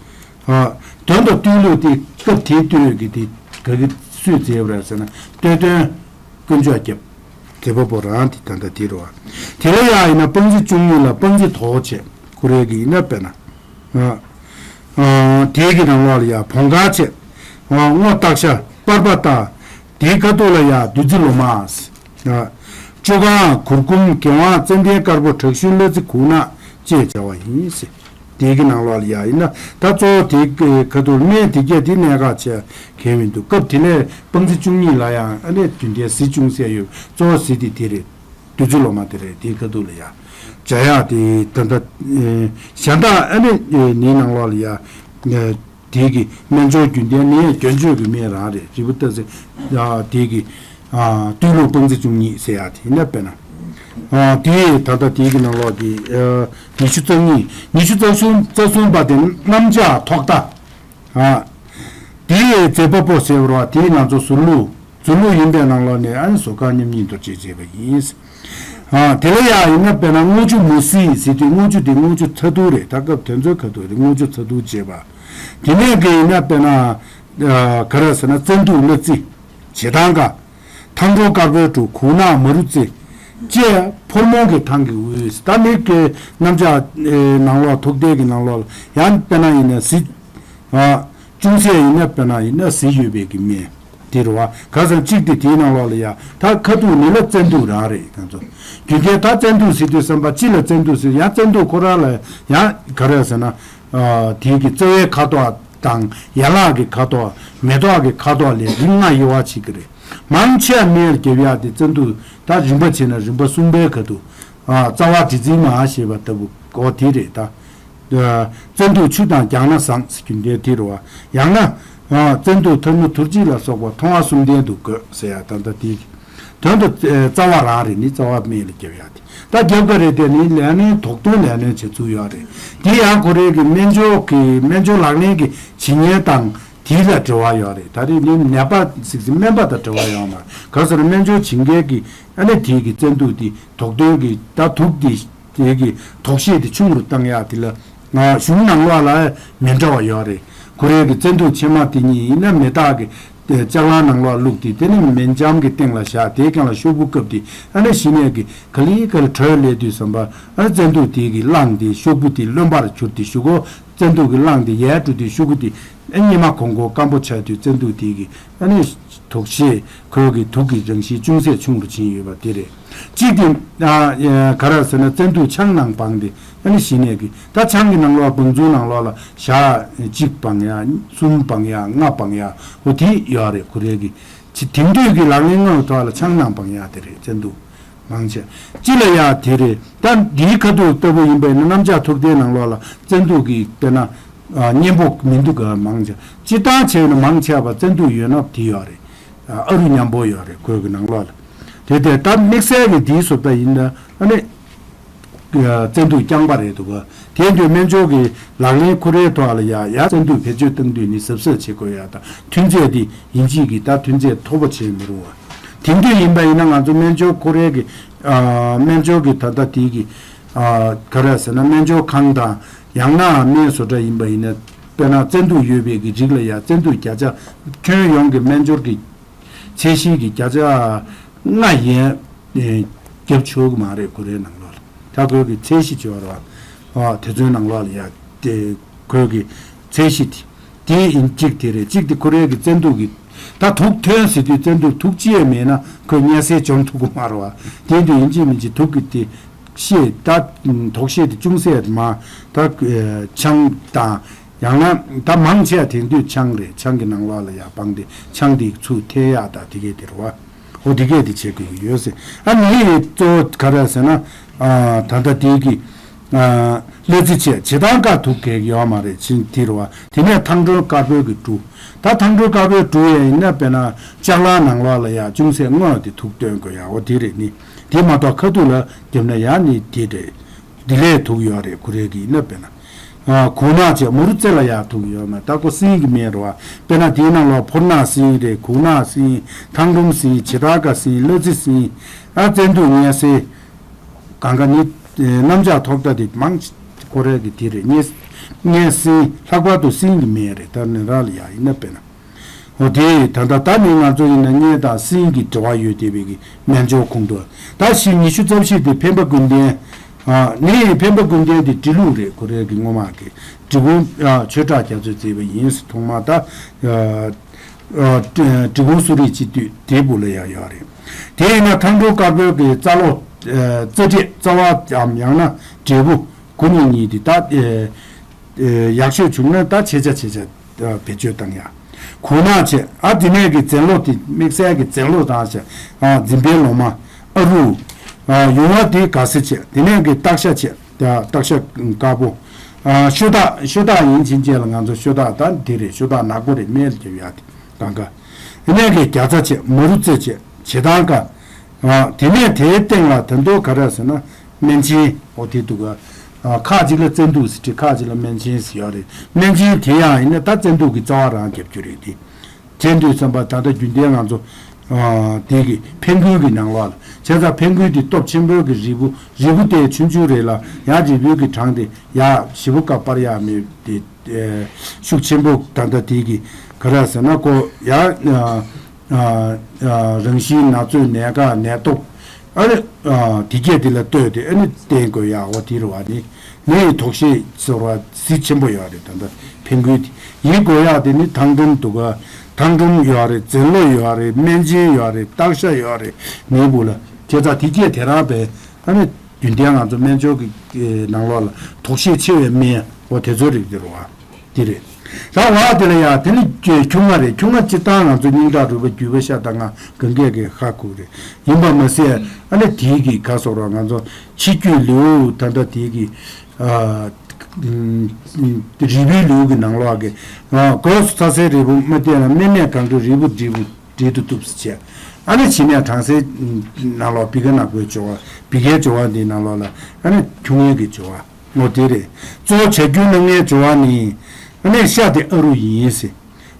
ཨ། དོན་དུ་བསྟོད་གླུ་དེ་སྐབས་དེའི་བསྟོད་ཀྱི་དེ་ག་གི་སུས་མཛད་པ་རེད་ཟེར་ན་བསྟོད་དོན་དཀོན་མཆོག་སྐྱབས་མཛད་པ་པོ་རང་དེ་ད་ལྟ་དེ་རེད་བ། དེ་ལ་ཡང་ཡིན་ན་སྤང་རྩི་བཅུ་གཉིས་ལ་སྤང་རྩི་དོག་བྱས། ཁོ་རེ་གི་ཡིན་ན་དཔེར་ན། ཨ། ཨ། དེའི་གི་ནང་ལོགས་ལ་ཡང་བོང་ཁ་བྱས། ཨ། སྔོ་སྟག་ཤ་པར་པ་ལྟ། དེའི་ཁ་ཐུག་ལ་ཡང་བདུད་རྩི་ལོ་མ། ཨ། བཅུ་གང་གུར་གུམ་གན་ཝང་ཙན་དན་དཀར་པོ་དྲག་ཤུལ་གླ་རྩི་གུག་ནག་ཅེས་བྱ་བ་ཡིན་ཟེར། དེའི་གི་ནང་ལོགས་ལ་ཡ་ཡིན་ན་ད་གཙོ་བོ་དེའི་ཁ་ཐུག་སྨན་དེ་གས་དེ་གནད་འགག་ཆེ་གལ་མི་འདུག་སྐབས་དེ་ལས་སྤང་རྩི་བཅུ་གཉིས་ལ་ཡང་ཨ་ནི་རྒྱུན་ལྡན་གཟི་ཅུང་ཟད་ཡོད། གཙོ་བོ་གཟི་དེ་དེ་རེད། བདུད་རྩི་ལོ་མ་དེ་རེད། དེའི་ཁ་ཐུག་ལ་ཡ་བྱ་ཡག་དེ་ད་ལྟ་གཞན་དག་ཨ་ནི་ནི་ནང་ལོགས་ལ་ཡ། དེའི་གི་སྨན་སྦྱོར་རྒྱུན་ལྡན་ནི་རྒྱུན་སྤྱོད་ཀྱི་སྨན་རང་རེད། རིལ་བུ་སྟག་གཟིག་ཡ། དེའི་གི། ཨ། བསྟོད་གླུ་སྤང་རྩི་བཅུ་གཉིས་ཟེར་ཡག་དེ་ཡིན་ན་དཔེར་ན། ཨ། དེ་ད་ལྟ་དེའི་གི་ནང་ལོགས་ཀྱི། ཨ། ཉི་ཤུ་རྩ་གཉིས། ཉི་ཤུ་རྩ་གསུམ་རྩ་གསུམ་པ་དེ་གནམ་ལྕགས་ཐོག་མདའ། ཨ། དེའི་མཛད་པ་པོ་ཟེར་བ་དེ་ང་ཚོ་ཟུར་ལུགས། ཟུར་ལུགས་ཡིན་པའི་ནང་ལོགས་ནས་ཨ་ནི་ཟུར་ཁང་མཉམ་ཉིད་རྡོ་རྗེས་མཛད་པ་ཡིན། ཨ། དེ་ལ་ཡང་ཡིན་ན་དཔེར་ན་དངུལ་ཆུ་མུ་ཟི་ཟེར་དུས་དངུལ་ཆུ་དེ་དངུལ་ཆུ་ཚ་ཐུག་རེད། ད་སྐབས་དེ་ཚོའི་ཁ་ཐུག་རེད། དངུལ་ཆུ་ཚ་ཐུག་ཅེས་པ། དེ་ནས་གི་ཡིན་ན་དཔེར་ན། ཨ། ག་རེ་ཟེར་ན་བཙན་དུག་གླ་རྩི། བྱེ་ཐང་ཀ། ཐང་གྲོང་དཀར་པོའི་གྲུ་གུག་ནག་མ་རུ་རྩི། ཅེས་ཕོར་མོང་གི་ཐང་གི་དབུས། ད་ནི་གི་གནམ་ལྕགས། ཨེ། ནང་ལོགས་ཐུག་རྟའི་གི་ནང་ལོགས་ལ་ཡང་དཔེར་ན་ཡིན་ན་གཟི། ཨ། ཅུང་ཟད་ཡིན་ན་དཔེར་ན་ཡིན་ན་གཟི་ཡོད་པའི་གི་སྨན། དེ་རེད་བ། ག་ཟེར་གཅིག་དེ་དེའི་ནང་ལོགས་ལ་ཡ་ད་ཁ་ཐུག་ནི་ལ་བཙན་དུག་རང་རེད་ང་ཚོ། རྒྱུ་མཚན་ད་བཙན་དུག་ཟེར་དུས་བསམ་པ་སྤྱི་ལ་བཙན་དུག་ཟེར་ཡང་བཙན་དུག་ཁོ་རང་ལ་ཡང་ག་རེ་ཟེར་ན། དེའི་གི་རྩ་བའི་ཁ་དོག་དང་ཡན་ལག་གི་ཁ་དོག་མེ་ཏོག་གི་ཁ་དོག་ལས་རིགས་ལྔ་དབྱེ་བ་ཕྱེ་གི་རེད། མང་ཆེ་བ་སྨན་ལ་རྒྱབ་ཡག་དེ་བཙན་དུག་ད་རིམ་པ་བྱས་ན་རིམ་པ་གསུམ་པའི་ཁ་ཐུག་རྩ་བ་དྲི་ཟིན་མ་ཞེས་པ་ལྟ་བུ་འོ་དེ་རེད་ད། བཙན་དུག་ཆུ་དང་རྒྱང་ན་བཟང་ཟེར་རྒྱུ་འདི་དེ་རུ་བ། ཡང་ན། བཙན་དུག་ཐལ་མོ་དུར་བྱིད་ལ་སོགས་པ་མཐོང་བ་གསུམ་ལྡན་དུ་དགོས་ཟེར་ཡ་ད་ལྟ་དེའི་དོན་དུ་རྩ་བ་རང་རེད་ནི་རྩ་བ་སྨན་ལ་རྒྱབ་ཡ་དེ་ད་རྒྱབ་ཀ་རེད་དེ་ནི་ལས་སྣོན་དོགས་འདོན་ལས་སྣོན་བྱེད་ཚུལ་ཡོད་རེད། དེ་ཡང་ཁོ་རའི་གི་སྨན་སྦྱོར་གི་སྨན་སྦྱོར་ལག་ལེན་གྱི་བྱེད་ཉན་དང་དེ་ལ་འབྲེལ་བ་ཡོད་རེད། ད་རེས་ནི་ནད་པ་ཟིག་ཟིག་སྨན་པ་དང་འབྲེལ་བ་ཡོད་མ་རེད། ག་ཟེར་སྨན་སྦྱོར་བྱེད་མཁན་གྱི་ཨ་ནི་དེའི་གི་བཙན་དུག་དེ་དོགས་འདོན་གྱི་ད་དུག་དེ། དེ་གི་དོགས་གཞི་དེ་ཆུང་རུ་བཏང་ཡག་དེ་ལ་ང་གཞུང་ནང་ལོགས་ལ་མི་འདྲ་བ་ཡོད་རེད། ཁོ་རའི་གི་བཙན་དུག་ཕྱེ་མ་དེ་གཉིས་ཡིན་ན་མེ་སྟག་གི་ལྕགས་སླང་ནང་ལོགས་བླུགས་ཏེ་དེ་ནི་མེ་འཇམ་གི་སྟེང་ལ་བཞག་དེའི་སྒང་ལ་ཤོག་བུ་བཀབ་སྟེ་ཨ་ནི་གཞི་ནས་གི་ག་ལེ་ག་ལེ་དྲོད་སླེབས་དུས་ཙམ་པ་ཨ་ནི་བཙན་དུག་དེ་གི་རླངས་དེ་ཤོག་བུ་དེ་རློན་པར་གྱུར་ཏེ་གཞུག་གུ་བཙན་དུག་གི་རླངས་དེ་ཡལ་འགྲོ་དུས་ཤོག་གུ་དེ་ཨ་ནི་ཉི་མ་གང་གོ་སྐམ་པོ་ཆགས་དུས་བཙན་དུག་དེ་གི་ཨ་ནི། དོགས་གཞི་ཁོལ་གྱི་དུག་གི་རང་བཞིན་ཅུང་ཟད་ཆུང་རུ་ཕྱིན་ཡོད་པ་དེ་རེད། གཅིག་དེ། ག་རེ་ཟེར་ན་བཙན་དུག་ཆང་ནང་སྦངས་ཏེ་ཨ་ནི་གཞི་ནས་ཀྱི་ད་ཆང་གི་ནང་ལོགས་སྦང་ཚུལ་ནང་ལོགས་ལ་ཞག་གཅིག་སྦང་ཡ་གསུམ་སྦང་ཡ་ལྔ་སྦང་ཡ་འོ་དེ་ཡོད་རེད་ཁོ་རེ་གི། ཅི་དེང་དུས་ཀྱི་ལག་ལེན་དངོས་ཐོག་ལ་ཆང་ནང་སྦང་ཡ་དེ་རེད་བཙན་དུག་མང་ཆེ། སྤྱི་ལ་ཡ་དེ་རེད་ད་འདིའི་ཁ་ཐུག་ལྟ་བུ་ཡིན་པས་ན་གནམ་ལྕགས་ཐུག་རྟའི་ནང་ལོགས་ལ་བཙན་དུག་གི་དཔེར་ན། གཉེན་པོ་མི་འདུག་ག་མང་ཆེ། སྤྱིར་བཏང་བྱས་ན་མང་ཆེ་བ་བཙན་དུག་ཡོད་ན་དེ་ཡོད་རེད། ཨ་རུ་མཉམ་པོ་ཡོད་རེད་ཁོའི་གི་ནང་ལོགས་ལ། དེ་དེ་ད་དམིགས་བསལ་གྱི་དེའི་བཟོ་ལྟ་ཡིན་ན་ཨ་ནི། བཙན་དུག་རྐྱང་པ་རེད་འདུག་ག་དེ་དུས་སྨན་སྦྱོར་གྱི་ལག་ལེན་ཁོ་རའི་ཐོག་ལ་ཡ་ཡ་བཙན་དུག་བེད་སྤྱོད་གཏང་དུས་ནི་གཟབ་གཟབ་བྱེད་དགོས་ཡ་དང་ཐོན་རྫས་དེ་ཡིན་གཅིག་གི་ད་ཐོན་རྫས་མཐོ་པོ་བྱེད་མི་རུང་བ། དེང་དུས་ཡིན་པ་ཡིན་ན་ང་ཚོ་སྨན་སྦྱོར་ཁོ་རའི་གི་སྨན་སྦྱོར་གྱི་ད་ལྟ་དེའི་གི་ག་རེ་ཟེར་ན་སྨན་སྦྱོར་ཁང་དང་ཡང་ན་སྨན་བཟོ་གྲྭ་ཡིན་པ་ཡིན་ན་དཔེར་ན་བཙན་དུག་ཡོད་པའི་གི་རིགས་ལ་ཡང་བཙན་དུག་བརྒྱ་ཆ་ཁྱོན་ཡོངས་ཀྱི་སྨན་སྦྱོར་གྱི་ཚད་གཞི་གི་བརྒྱ་ཆ་ལྔ་ཡན་བརྒྱབ་ཆོག་གི་མ་རེད་ཁོ་རའི་ནང་ལོགས་ལ་ད་ཁོའི་གི་ཚད་གཞི་བྱེད་པ་རེད་བ། དེ་ཚོའི་ནང་ལོགས་ལ་ཡང་དེ་ཁོའི་གི་ཚད་གཞི་དེ། དེ་ཡིན་གཅིག་དེ་རེད་གཅིག་དེ་ཁོ་རའི་གི་བཙན་དུག་གི་ད་དུག་ཐོན་ཟེར་དུས་བཙན་དུག་དུག་ཅི་ཡང་མེད་ན་ཁོས་གཉན་སྲིན་འཇོམས་ཐུབ་ཀྱི་མ་རེད་བ། དེ་དུས་ཡིན་གཅིག་མིན་གཅིག་དུག་གི་དེ་ཤེས་ད་དོགས་ཤེས་དེ་ཅུང་ཟད་མ་ད་ཆང་དང་ཡང་ན་ད་མང་ཆེ་བ་དེང་དུས་ཆང་རེད་ཆང་གི་ནང་ལོགས་ལ་ཡར་སྦངས་ཏེ་ཆང་དེ་ཚུར་འཐེན་ཡག་ད་དེ་གས་དེ་རེད་བ། འོ་དེ་གས་དེ་བྱེད་དགོས་ཀྱི་ཡོད་ཟེར། ཨ་ནི་གཙོ་བོ་ག་རེ་ཟེར་ན་ད་ལྟ་དེ་གི་གླ་རྩི་ཆེ་བྱེ་ཐང་དཀར་དུག་གེགས་ཡོད་མ་རེད་ཕྱིན་དེ་རུ་བ་དེ་ནས་ཐང་སྒྲོལ་དཀར་པོའི་གི་འབྲུ། ད་ཐང་སྒྲོལ་དཀར་པོའི་འབྲུ་ཡང་ཡིན་ན་དཔེར་ན་ལྕགས་ལང་ནང་ལོགས་ལ་ཡང་ཅུང་ཟད་སྔོན་དེ་དུག་བཏོན་དགོས་ཡ་འོ་དེ་རེད་ནི། དེ་མ་གཏོགས་ཁ་ཐུག་ལ་བརྒྱབ་ན་ཡང་ནི་དེ་རེད། དེ་ལས་དུག་ཡོད་རེད་ཁོ་རེ་གི་ཡིན་ན་དཔེར་ན། གུང་ནག་བྱས་མུ་རུ་རྩེ་ལ་ཡང་དུག་ཡོད་མ་ད་ཁོ་སྲིན་གི་མིང་རེད་བ། དཔེར་ན་དེའི་ནང་ལོགས་ཕོར་ནག་སྲིན་རེད་གུང་ནག་སྲིན། ཐང་སྒྲོམ་སྲིན་བྱེ་བྲག་དཀར་སྲིན་གླ་རྩི་སྲིན། ཨ་བཙན་དུག་གཉན་སྲིན། གང་ག་ནི། གནམ་ལྕགས་ཐོག་རྟ་དེ་མང་ཆེ་ཁོ་རའི་གི་དེ་རེད་གཉན་གཉན་སྲིན་ལྷག་པར་དུ་སྲིན་གྱི་མིང་རེད་ད་ནི་ར་ལ་ཡ་ཡིན་ན་དཔེར་ན། འོ་དེ་ད་ལྟ་ད་ནི་ང་ཚོ་ཡིན་ན་གཉན་དང་སྲིན་གྱི་འབྲེལ་བ་ཡོད་བསྡད་པའི་གི་སྨན་སྦྱོར་ཁོང་དུ་ད་ཕྱི་ཉི་ཤུ་རྩ་བཞི་དེ་འཕན་པ་ཀུན་ལྡན། ནི་འཕན་པ་ཀུན་ལྡན་དེ་འབྲི་ལུགས་རེད་ཁོ་རའི་གི་སྔོན་མ་གི་འབྲི་གུང་ཆོས་གྲགས་རྒྱ་མཚོས་མཛད་པ་ཡིན་ཐོག་མ་ད། འབྲི་གུང་གསོ་རིག་སྤྱི་འཐུས་དེའི་སྦུག་ལ་ཡང་ཡོད་རེད། དེ་ཡིན་ན་ཐང་སྒྲོལ་དཀར་པོའི་གི་རྩ་ལོ། རྩ་འབྲས་རྩ་བའམ་ཡང་ན་འབྲས་བུ་དགུ་ནས་གཉིས་དེ་ད། ཡག་ཤོས་བྱུང་ན་ད་ཆེ་ཆ་ཆེ་ཆ་བེད་སྤྱོད་བཏང་ཡ། གུང་ནག་བྱས་ཨ་དེ་ནས་གི་འཛིན་ལོ་དེ་དམིགས་བསལ་གི་འཛིན་ལོ་དང་བྱས་འཛིན་པའི་ལོ་མ་ཨ་རུ། ཡུང་བ་དེ་ག་སེ་བྱས་དེ་ནས་གི་སྟག་ཤ་བྱས་སྟག་ཤ་དཀར་པོ། ཤོ་སྟག་ཤོ་སྟག་ཡིན་ཕྱིན་ཆད་ལ་ང་ཚོ་ཤོ་སྟག་ད་དེ་རེད་ཤོ་སྟག་ནག་པོ་རེད་སྨན་ལ་རྒྱབ་ཡ་དེ་གང་ག་དེ་ནས་གི་རྒྱ་ཚ་བྱས་མ་རུ་རྩེ་བྱས་བྱེ་ཐང་དཀར། དེ་ནས་དེའི་སྟེང་ལ་ད་དུང་ག་རེ་ཟེར་ན། སྨན་ཆེན་འོ་དེ་འདུག་ག་ཁག་ཅིག་ལ་བཙན་དུག་ཟེར་ཁྲི་ཁག་ཅིག་ལ་སྨན་ཆེན་ཟེར་ཡོད་རེད། སྨན་ཆེན་དེ་ཡང་ཡིན་ན་ད་བཙན་དུག་གི་རྩ་བ་རང་རྒྱབ་རྒྱུ་རེད་དེ། དེ་འདུག་བསམ་པ་ད་ལྟ་རྒྱུན་ལྡན་ང་ཚོ་དེ་གི་འཕན་དགུན་གི་ནང་ལོགས་ལ་བྱས་ཙང་འཕན་དགུན་དེ་སྟོབས་ཆེན་པོའི་གི་རིལ་བུ་རིལ་བུ་དེ་ཆུང་ཆུང་རེད་ལ་ཡང་རིལ་བུའི་གི་གྲངས་དེ་ཡང་ཞེ་པོ་བཀབ་སྤར་ཡག་མེད་དེ་ཤུགས་ཆེན་པོ་ད་ལྟ་དེ་གི་ག་རེ་ཟེར་ན་ཀོ་ཡང་། རང་བཞིན་ན་ཚོད་ནད་ཁག་ནད་སྟོབས་ཨ་ནི་དེ་སྐད་དེ་ལ་ལྟོས་ཏེ་ཨ་ནི་བསྟེན་དགོས་ཡག་འོ་དེ་རུ་བ་ནི་ནད་ཡི་དོགས་གཞི་ཟེར་བ་གཟི་ཆེན་པོ་ཡོད་རེད། ད་ལྟ་ཕན་དགུན་དེ་ཡིན་དགོས་ཡག་དེ་ནི་ཐང་སྒྲོམ་འདུག་ག་ཐང་ཀྲུམ་ཡོད་རེད། བཙན་ལོ་ཡོད་རེད། སྨན་ཆེན་ཡོད་རེད། སྟག་ཤ་ཡོད་རེད། ནི་བུ་ལ་ཁྱེད་ཚ་དེ་སྐད་དེ་རང་པས་ཨ་ནི་རྒྱུན་ལྡན་ང་ཚོ་སྨན་སྦྱོར་གྱི་ནང་ལོགས་ལ་དོགས་གཞི་ཆེ་བའི་སྨན་འོ་དེ་ཚོ་རིགས་དེ་རུ་བ་དེ་རེད། ད་བ་དེ་ལ་ཡང་དེ་ནི་ཁྱུང་ང་རེད། ཁྱུང་ང་སྤྱིར་བཏང་ང་ཚོ་སྙིང་ཁྲག་རུས་པ་རྒྱུས་པ་ཤ་དང་ང་གང་གས་ཀྱི་ཧ་གོ་རེད། ཡིན་པ་མ་ཟད་ཨ་ནི་དེའི་གི་ག་སོགས་ར་ང་ཚོ་ཕྱི་རྒྱུད་ལེའུ་ད་ལྟ་དེའི་གི་རིལ་བུའི་ལེའུ་གི་ནང་ལོགས་ཀྱི་སྒོས་སུ་ཚ་སའི་རིལ་བུ་མ་བསྟེན་ན་སྨན་མེད་གང་དྲོ་རིལ་བུ་འབྲས་བུ་འབྲས་དུ་བཏུབ་ཟེར་བྱས། ཨ་ནི་ཕྱི་ནས་གྲང་སའི་ནང་ལོགས་བི་ཀ་ནག་པོའི་སྦྱོར་བ་བི་ཀའི་སྦྱོར་བ་འདིའི་ནང་ལོགས་ལ་ཨ་ནི་ཁྱུང་ངན་གྱི་སྦྱོར་བ་ངོ་དེ་རེད། གཙོ་བོ་བྱ་ཁྱུང་རྣམ་ལྔའི་སྦྱོར་བ་ནི་ཨ་ནི་ཤ་དེ་ཨ་རུ་ཡིན་ཟེར།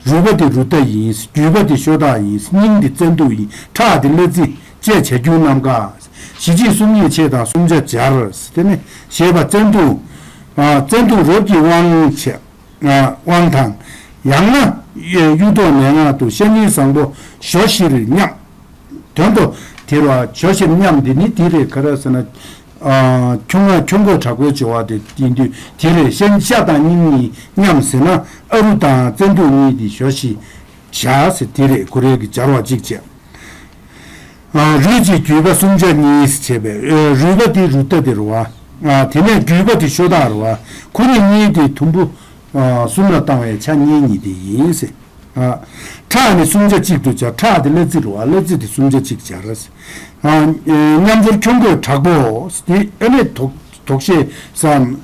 རུས་པ་དེ་རུ་རྟ་ཡིན། རྒྱུས་པ་དེ་ཤོ་སྟག་ཡིན། སྙིང་དེ་བཙན་དུག་ཡིན། ཁྲག་དེ་གླ་རྩི་བཅས་བྱ་ཁྱུང་རྣམ་དཀར། ཞི་བྱེད་སུམ་གཉིས་ཕྱེད་དང་སུམ་ཆ་སྦྱར། དེ་ནི་ཞེས་པ་བཙན་དུག་ཨ་བཙན་དུག་རབ་ཀྱི་དབང་བྱས་ཨ་དབང་དང་། ཡང་ན་གཡུ་ཐོག་མན་ངག་ཏུ་ཤ་ཉེ་བཟང་པོ་ཞོ་བཞིར་མཉམ། དོན་དུ་དེ་རུ་ཞོ་བཞིར་མཉམ་དེ་ནི་དེ་རེད། ག་རེ་ཟེར་ན། ཨ་ཁྱུང་ང་ཁྱུང་མགོ་དྲག་པོའི་སྦྱོར་བ་དེ་ཡིན་དུས་དེ་རེད། ཤན་ཤ་དང་སྙིང་གཉིས་མཉམ་ཟེར་ན་ཨ་རུ་དང་བཙན་དུག་གཉིས་དེ་ཞོ་བཞི་བྱ་ཟེར་དེ་རེད། ཁོ་རེ་གི་སྦྱར་བ་གཅིག་བྱས། ཨ་རུས་ཀྱི་རྒྱུས་པ་སུམ་ཆ་གཉིས་བྱས་པས་ཨ་རུས་པ་དེ་རུས་རྟ་དེ་རུ་བ། ཨ་དེ་ནས་རྒྱུས་པ་དེ་ཤོ་སྟག་རུ་བ། ཁོ་རེ་གཉིས་དེ་དུམ་བུ་ཨ་གསུམ་ལ་བཏང་བའི་ཆ་གཉིས་གཉིས་དེ་ཡིན་ཟེར། ཨ་ཁྲག་ནི་སུམ་ཆ་གཅིག་ཏུ་སྦྱར། ཁྲག་དེ་གླ་རྩི་རུ་བ། གླ་རྩི་དེ་སུམ་ཆ་གཅིག་སྦྱར། ཨ་མཉམ་སྦྱོར་ཁྱུང་མགོ་དྲག་པོ་དེ་ཨ་ནི་དོགས་དོགས་ཤེས་སམ་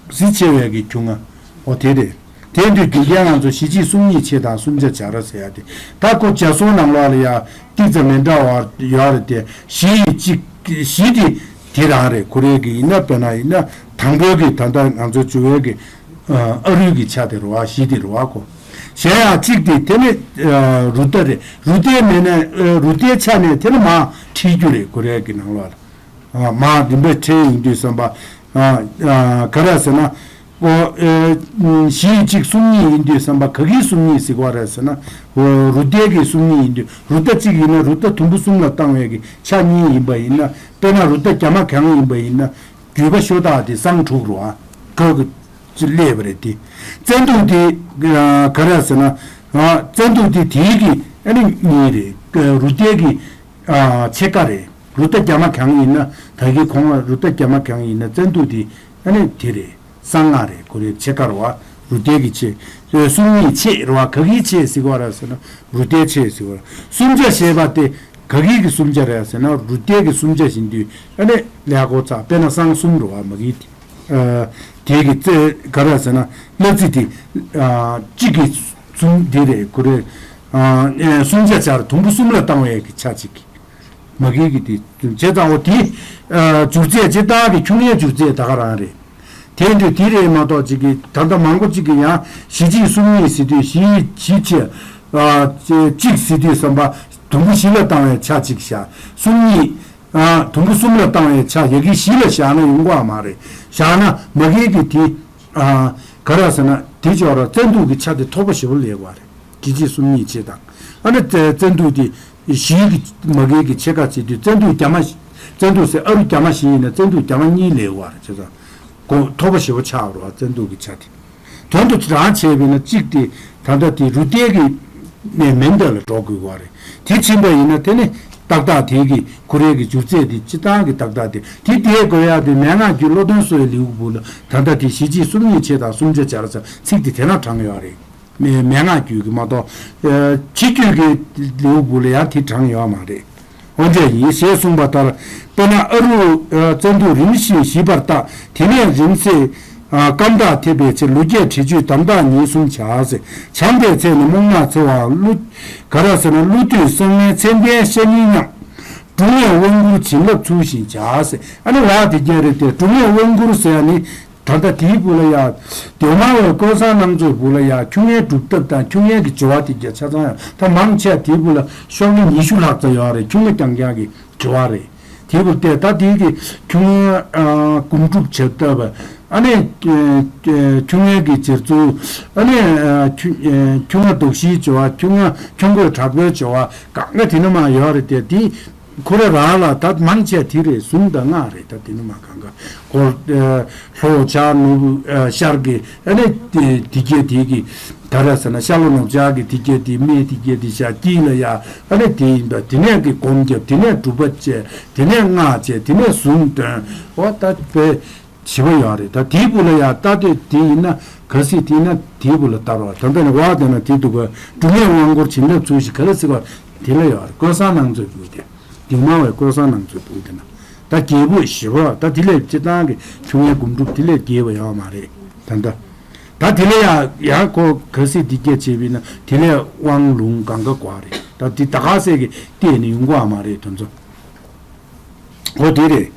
གཟི་ཆེ་བའི་གི་ཁྱུང་ང་འོ་དེ་རེད། དེ་དུས་རྒྱུན་ལྡན་ང་ཚོ་ཞི་བྱེད་སུམ་གཉིས་ཕྱེད་དང་སུམ་ཆ་སྦྱར་ཟེར་ཡ་དེ་ད་ཁོ་བྱ་སྲུང་ནང་ལོགས་ལ་ཡ་ཏིག་ཙམ་མི་འདྲ་བ་ཡོད་རེད་དེ། བཞི་ཡི་གཅིག་བཞི་དེ་དེ་རང་རེད། ཁོ་རེ་གི་ཡིན་ན་དཔེར་ན་ཡིན་ན་དང་པོའི་གི་ད་ལྟ་ང་ཚོ་བཅུ་བའི་གི་ཨ་རུས་ཀྱི་ཆ་དེ་རུ་བ། བཞི་དེ་རུ་བ་གོ། གཞན་ཡང་གཅིག་དེ་དེ་ནི་རུ་རྟ་རེད། རུ་རྟའི་མེད་ན་རུ་རྟའི་ཆ་ནས་དེ་ནི་མ་ཁྲིད་རྒྱུ་རེད། ཁོ་རེ་གི་ནང་ལོགས་ལ། ཨ་མ་རིམ་པས་ཁྲིད་ཡོང་དུས་བསམ་པ། ཨ་ཨ་ག་རེ་ཟེར་ན། ཨོ་ཨེ་བཞི་ཡི་གཅིག་སུམ་གཉིས་ཡིན་དུས་བསམ་པ་ག་གི་སུམ་གཉིས་ཟེར་གོ་རེད་ཟེར་ན། ཨོ་རུ་རྟའི་གི་སུམ་གཉིས་ཡིན་དུས་རུ་རྟ་གཅིག་ཡིན་ན་རུ་རྟ་དུམ་བུ་གསུམ་ལ་བཏང་བའི་གི་ཆ་གཉིས་ཡིན་པ་ཡིན་ན། དཔེར་ན་རུ་རྟ་རྒྱ་མ་གང་ཡིན་པ་ཡིན་ན། རྒྱུས་པ་ཤོ་སྟག་དེ་སྲང་དྲུག་རུ་ཨ་ག་གི་ཅི་སླེབས་པ་རེད་དེ། བཙན་དུག་དེ་ཨ་ག་རེ་ཟེར་ན། ཨ་བཙན་དུག་དེ་དེའི་གི་ཨ་ནི་གཉིས་རེད། རུ་རྟའི་གི་ཨ་ཕྱེད་ཀ་རེད། རུ་རྟ་རྒྱ་མ་གང་ཡིན་ན་ད་གི་གོང་ལ་རུ་རྟ་རྒྱ་མ་གང་ཡིན་ན་བཙན་དུག་དེ་ཨ་ནི་དེ་རེད། སྲང་ལྔ་རེད། ཁོ་རེ་ཕྱེད་ཀ་རུ་བ། རུ་རྟའི་གི་ཕྱེད། སུམ་གཉིས་ཕྱེད་རུ་བ། ག་གི་ཕྱེད་ཟེར་གོ་ར་ཟེར་ན་རུ་རྟའི་ཕྱེད་ཟེར་གོ་ར། སུམ་ཆ་ཞེས་པ་དེ་ག་གི་གི་སུམ་ཆ་རེད་ཟེར་ན་རུ་རྟའི་གི་སུམ་ཆ་བཞིན་དུ་ཨ་ནི་ལས་གོ་ཚ། དཔེར་ན་སྲང་གསུམ་རུ་བ་མ་གི་དེ། ཨ་དེ་གི་རྩེ་ག་རེ་ཟེར་ན་གླ་རྩི་དེ་ཨ་གཅིག་གི་གསུམ་དེ་རེད། ཁོ་རེ་ཨ་ཨེ་སུམ་ཆ་སྦྱར། དུམ་བུ་གསུམ་ལ་བཏང་བའི་གི་ཆ་གཅིག་གི་མ་གི་གི་དེ་བྱས་ཙང་འོ་དེ་ཨ་སྒྱུར་རྩལ་སྤྱིར་བཏང་གི་ཁྱུང་ངན་སྒྱུར་རྩལ་ད་ག་རང་རེད། དེ་འདྲ་དེ་རེད་མ་གཏོགས་གཅིག་གི་ད་ལྟ་མང་པོ་གཅིག་གི་ཡང་ཞི་བྱེད་སུམ་གཉིས་ཟེར་དུས་བཞི་བཞི་ཆེ་ཨ་གཅིག་ཟེར་དུས་བསམ་པ་དུམ་བུ་བཞི་ལ་བཏང་བའི་ཆ་གཅིག་བཞག་སུམ་གཉིས། ཨ་དུམ་བུ་གསུམ་ལ་བཏང་བའི་ཆ་ཡ་གི་བཞི་ལ་བཞག་ན་ཡོང་གི་མ་རེད། བཞག་ན་མ་གི་གི་དེ་ཨ་ག་རེ་ཟེར་ན་དེ་ཅོག་ར་བཙན་དུག་གི་ཆ་དེ་མཐོ་པོ་ཞེ་པོ་སླེབས་པ་རེད། ཅི་ཅི་སུམ་གཉིས་ཕྱེད་དང་། ཨ་ནི་བཙན་བཙན་དུག་དེ་བཞི་གི་མ་གི་གི་ཕྱེད་ཀ་བྱེད་དུས་བཙན་དུག་རྒྱ་མ་བཙན་དུག་ཟེར་ཨ་རུ་རྒྱ་མ་བཞི་ཡིན་ན་བཙན་དུག་རྒྱ་མ་གཉིས་སླེབས་པ་རེད། བྱས་ཙང་གོང་མཐོ་པོ་ཞེ་པོ་ཆགས་རེད་བ། བཙན་དུག་གི་ཆ་དེ། དོན་དུ་རང་བྱས་པས་ན་གཅིག་དེ་ད་ལྟ་དེ་རུ་རྟའི་གི་ནས་མེ་མདའ་ལ་འགྲོ་དགོས་པ་རེད། དེ་ཕྱིན་པ་ཡིན་ན་དེ་ནི་ཏག་ཏག་དེ་གི་ཁོ་རའི་གི་སྒྱུ་རྩལ་དེ་སྤྱི་བཏང་གི་ཏག་ཏག་དེ་དེ་དེ་དགོས་ཡག་དེ་མན་ངག་རྒྱུད་བློ་ལྡན་གསོ་བའི་ལེའུ་བུ་ལ་ད་ལྟ་དེ་ཞི་བྱེད་སུམ་གཉིས་ཕྱེད་དང་སུམ་ཆ་སྦྱར་ཟེར་ཚིག་དེ་དེ་ན་དྲངས་ཡོད་རེད། མན་ངག་རྒྱུད་ཀྱི་མ་གཏོགས། ཕྱི་རྒྱུད་ཀྱི་ལེའུ་བུ་ལ་ཡང་དེ་དྲངས་ཡོད་མ་རེད། འོན་ཀྱང་ཡིན་ཞེས་གསུངས་པ་ལྟར། དཔེར་ན་ཨ་རུ་བཙན་དུག་རིམ་བཞིན་ཞི་བར་བརྟག་དེ་ནས་རིམ་བཞིན་སྐམ་དག་ཐེབས་པའི་ཕྱིར་ལུས་བརྒྱད་དྲི་ཆུས་དམ་དག་ཉིན་གསུམ་བྱ་ཟེར། བྱམས་པའི་ཚེ་ནི་རྨུགས་ནག་འཚེ་བའམ་ཀླུ། ག་རེ་ཟེར་ན་ཀླུ་བདུད་སྲང་ལྔའི་མཚན་ལྡན་ཤ་ཉེ་མཉམ། འབྲུ་ལྔས་དབང་བསྐུར་བྱིན་རླབས་ཚུལ་བཞིན་བྱ་ཟེར། ཨ་ནི་བ་དེ་རྒྱ་རེད་དེ་འབྲུ་ལྔས་དབང་བསྐུར་ཟེར་ཡ་ནི། ད་ལྟ་དེའི་བུ་ལ་ཡ། སྡོད་དམངས་བའི་ཀོ་ས་རྣམ་ཚོའི་བུ་ལ་ཡ་ཁྱུང་ངན་སྒྲུབ་ཐབས་དང་ཁྱུང་ངན་གྱི་སྦྱོར་བ་དེ་རྒྱ་ཆ་ཚང་ཡང་ད་མང་ཆེ་དེའི་བུ་ལ་ཤོག་ངེ་ཉི་ཤུ་ལྷག་ཙམ་ཡོད་རེད། ཁྱུང་ངན་རྐྱང་རྐྱང་གི་སྦྱོར་བ་རེད། དེའི་བུ་བལྟས་ད་དེའི་གི་ཁྱུང་ངན་སྒོམ་སྒྲུབ་བྱེད་ཐབས་ཨ་ནི་ཁྱུང་ངན་གྱི་སྦྱར་ཚུལ་ཨ་ནི་ཁྱུང་ངན་དོགས་གཞིའི་སྦྱོར་བ་ཁྱུང་ངན་ཁྱུང་མགོ་དྲག་པོའི་སྦྱོར་བ་གང་ག་དེ་ནི་མ་ཡོད་རེད་དེ་དེ། ཁོ་ར་རང་ལ་ད་མང་ཆེ་དེ་རེད། གཟུངས་དང་སྔགས་རེད། ད་དེ་ནི་མ་གང་ག་སྐོར་ལྷོ་བྱང་ནུབ་ཤར་གྱི་ཨ་ནི་དེ་དེ་གྱད་དེ་གི་ག་རེ་ཟེར་ན་ཤར་ལྷོ་ནུབ་བྱང་གི་དེ་གྱད་དེ་སྨད་དེ་གྱད་དེ་བཞག་དཀྱིལ་ལ་ཡ་ཨ་ནི་དེ་ཡིན་པ། དེ་ནས་གི་སྒོམ་རྒྱབ། དེ་ནས་སྒྲུབ་པ་བྱས། དེ་ནས་སྔགས་བྱས། དེ་ནས་གཟུངས་འདོན། འོ་ད་དཔེ་བྱིས་པ་ཡོད་རེད། ད་དེའི་སྦུག་ལ་ཡ་ད་དེ་དེ་ཡིན་ན་ག་སྲིད་དེ་ཡིན་ན་དེའི་སྦུག་ལ་བསྟར་བ། ད་ལྟ་ནས་བ་དེ་ན་དེ་འདུག་ག་སྒྲུབ་གནས་དབང་བསྐུར་བྱིན་རླབས་ཚུལ་བཞིན་ག་རེ་ཟེར་བ་དེ་ལ་ཡོད་རེད། བསྐོལ་བཟང་ནང་མཛོད་སྦུག་དེ། སྒྱུ་མ་བའི་བསྐོལ་བཟང་ནང་མཛོད་སྦུག་དེ་ན། ད་རྒྱས་པོ་ཞེ་པོ། ད་དེ་ལས་སྤྱིར་བཏང་གི་ཆུང་ངའི་སྒོམ་སྒྲུབ་དེ་ལས་རྒྱས་པ་ཡོད་མ་རེད། ད་ལྟ་ད་དེ་ལ་ཡང་ཡང་ཁོ་ག་སྲིད་དེ་སྐད་བྱས་པས་ན་དེ་ལས་དབང་ལུང་གང་ག་གོ་བ་རེད། ད་དེ་ད་ག་སྲིད་ཀྱི་བལྟས་ནས་ཡོང་གོ་བ་མ་རེད། དེ་ཚོ་ཨོ་དེ་རེད།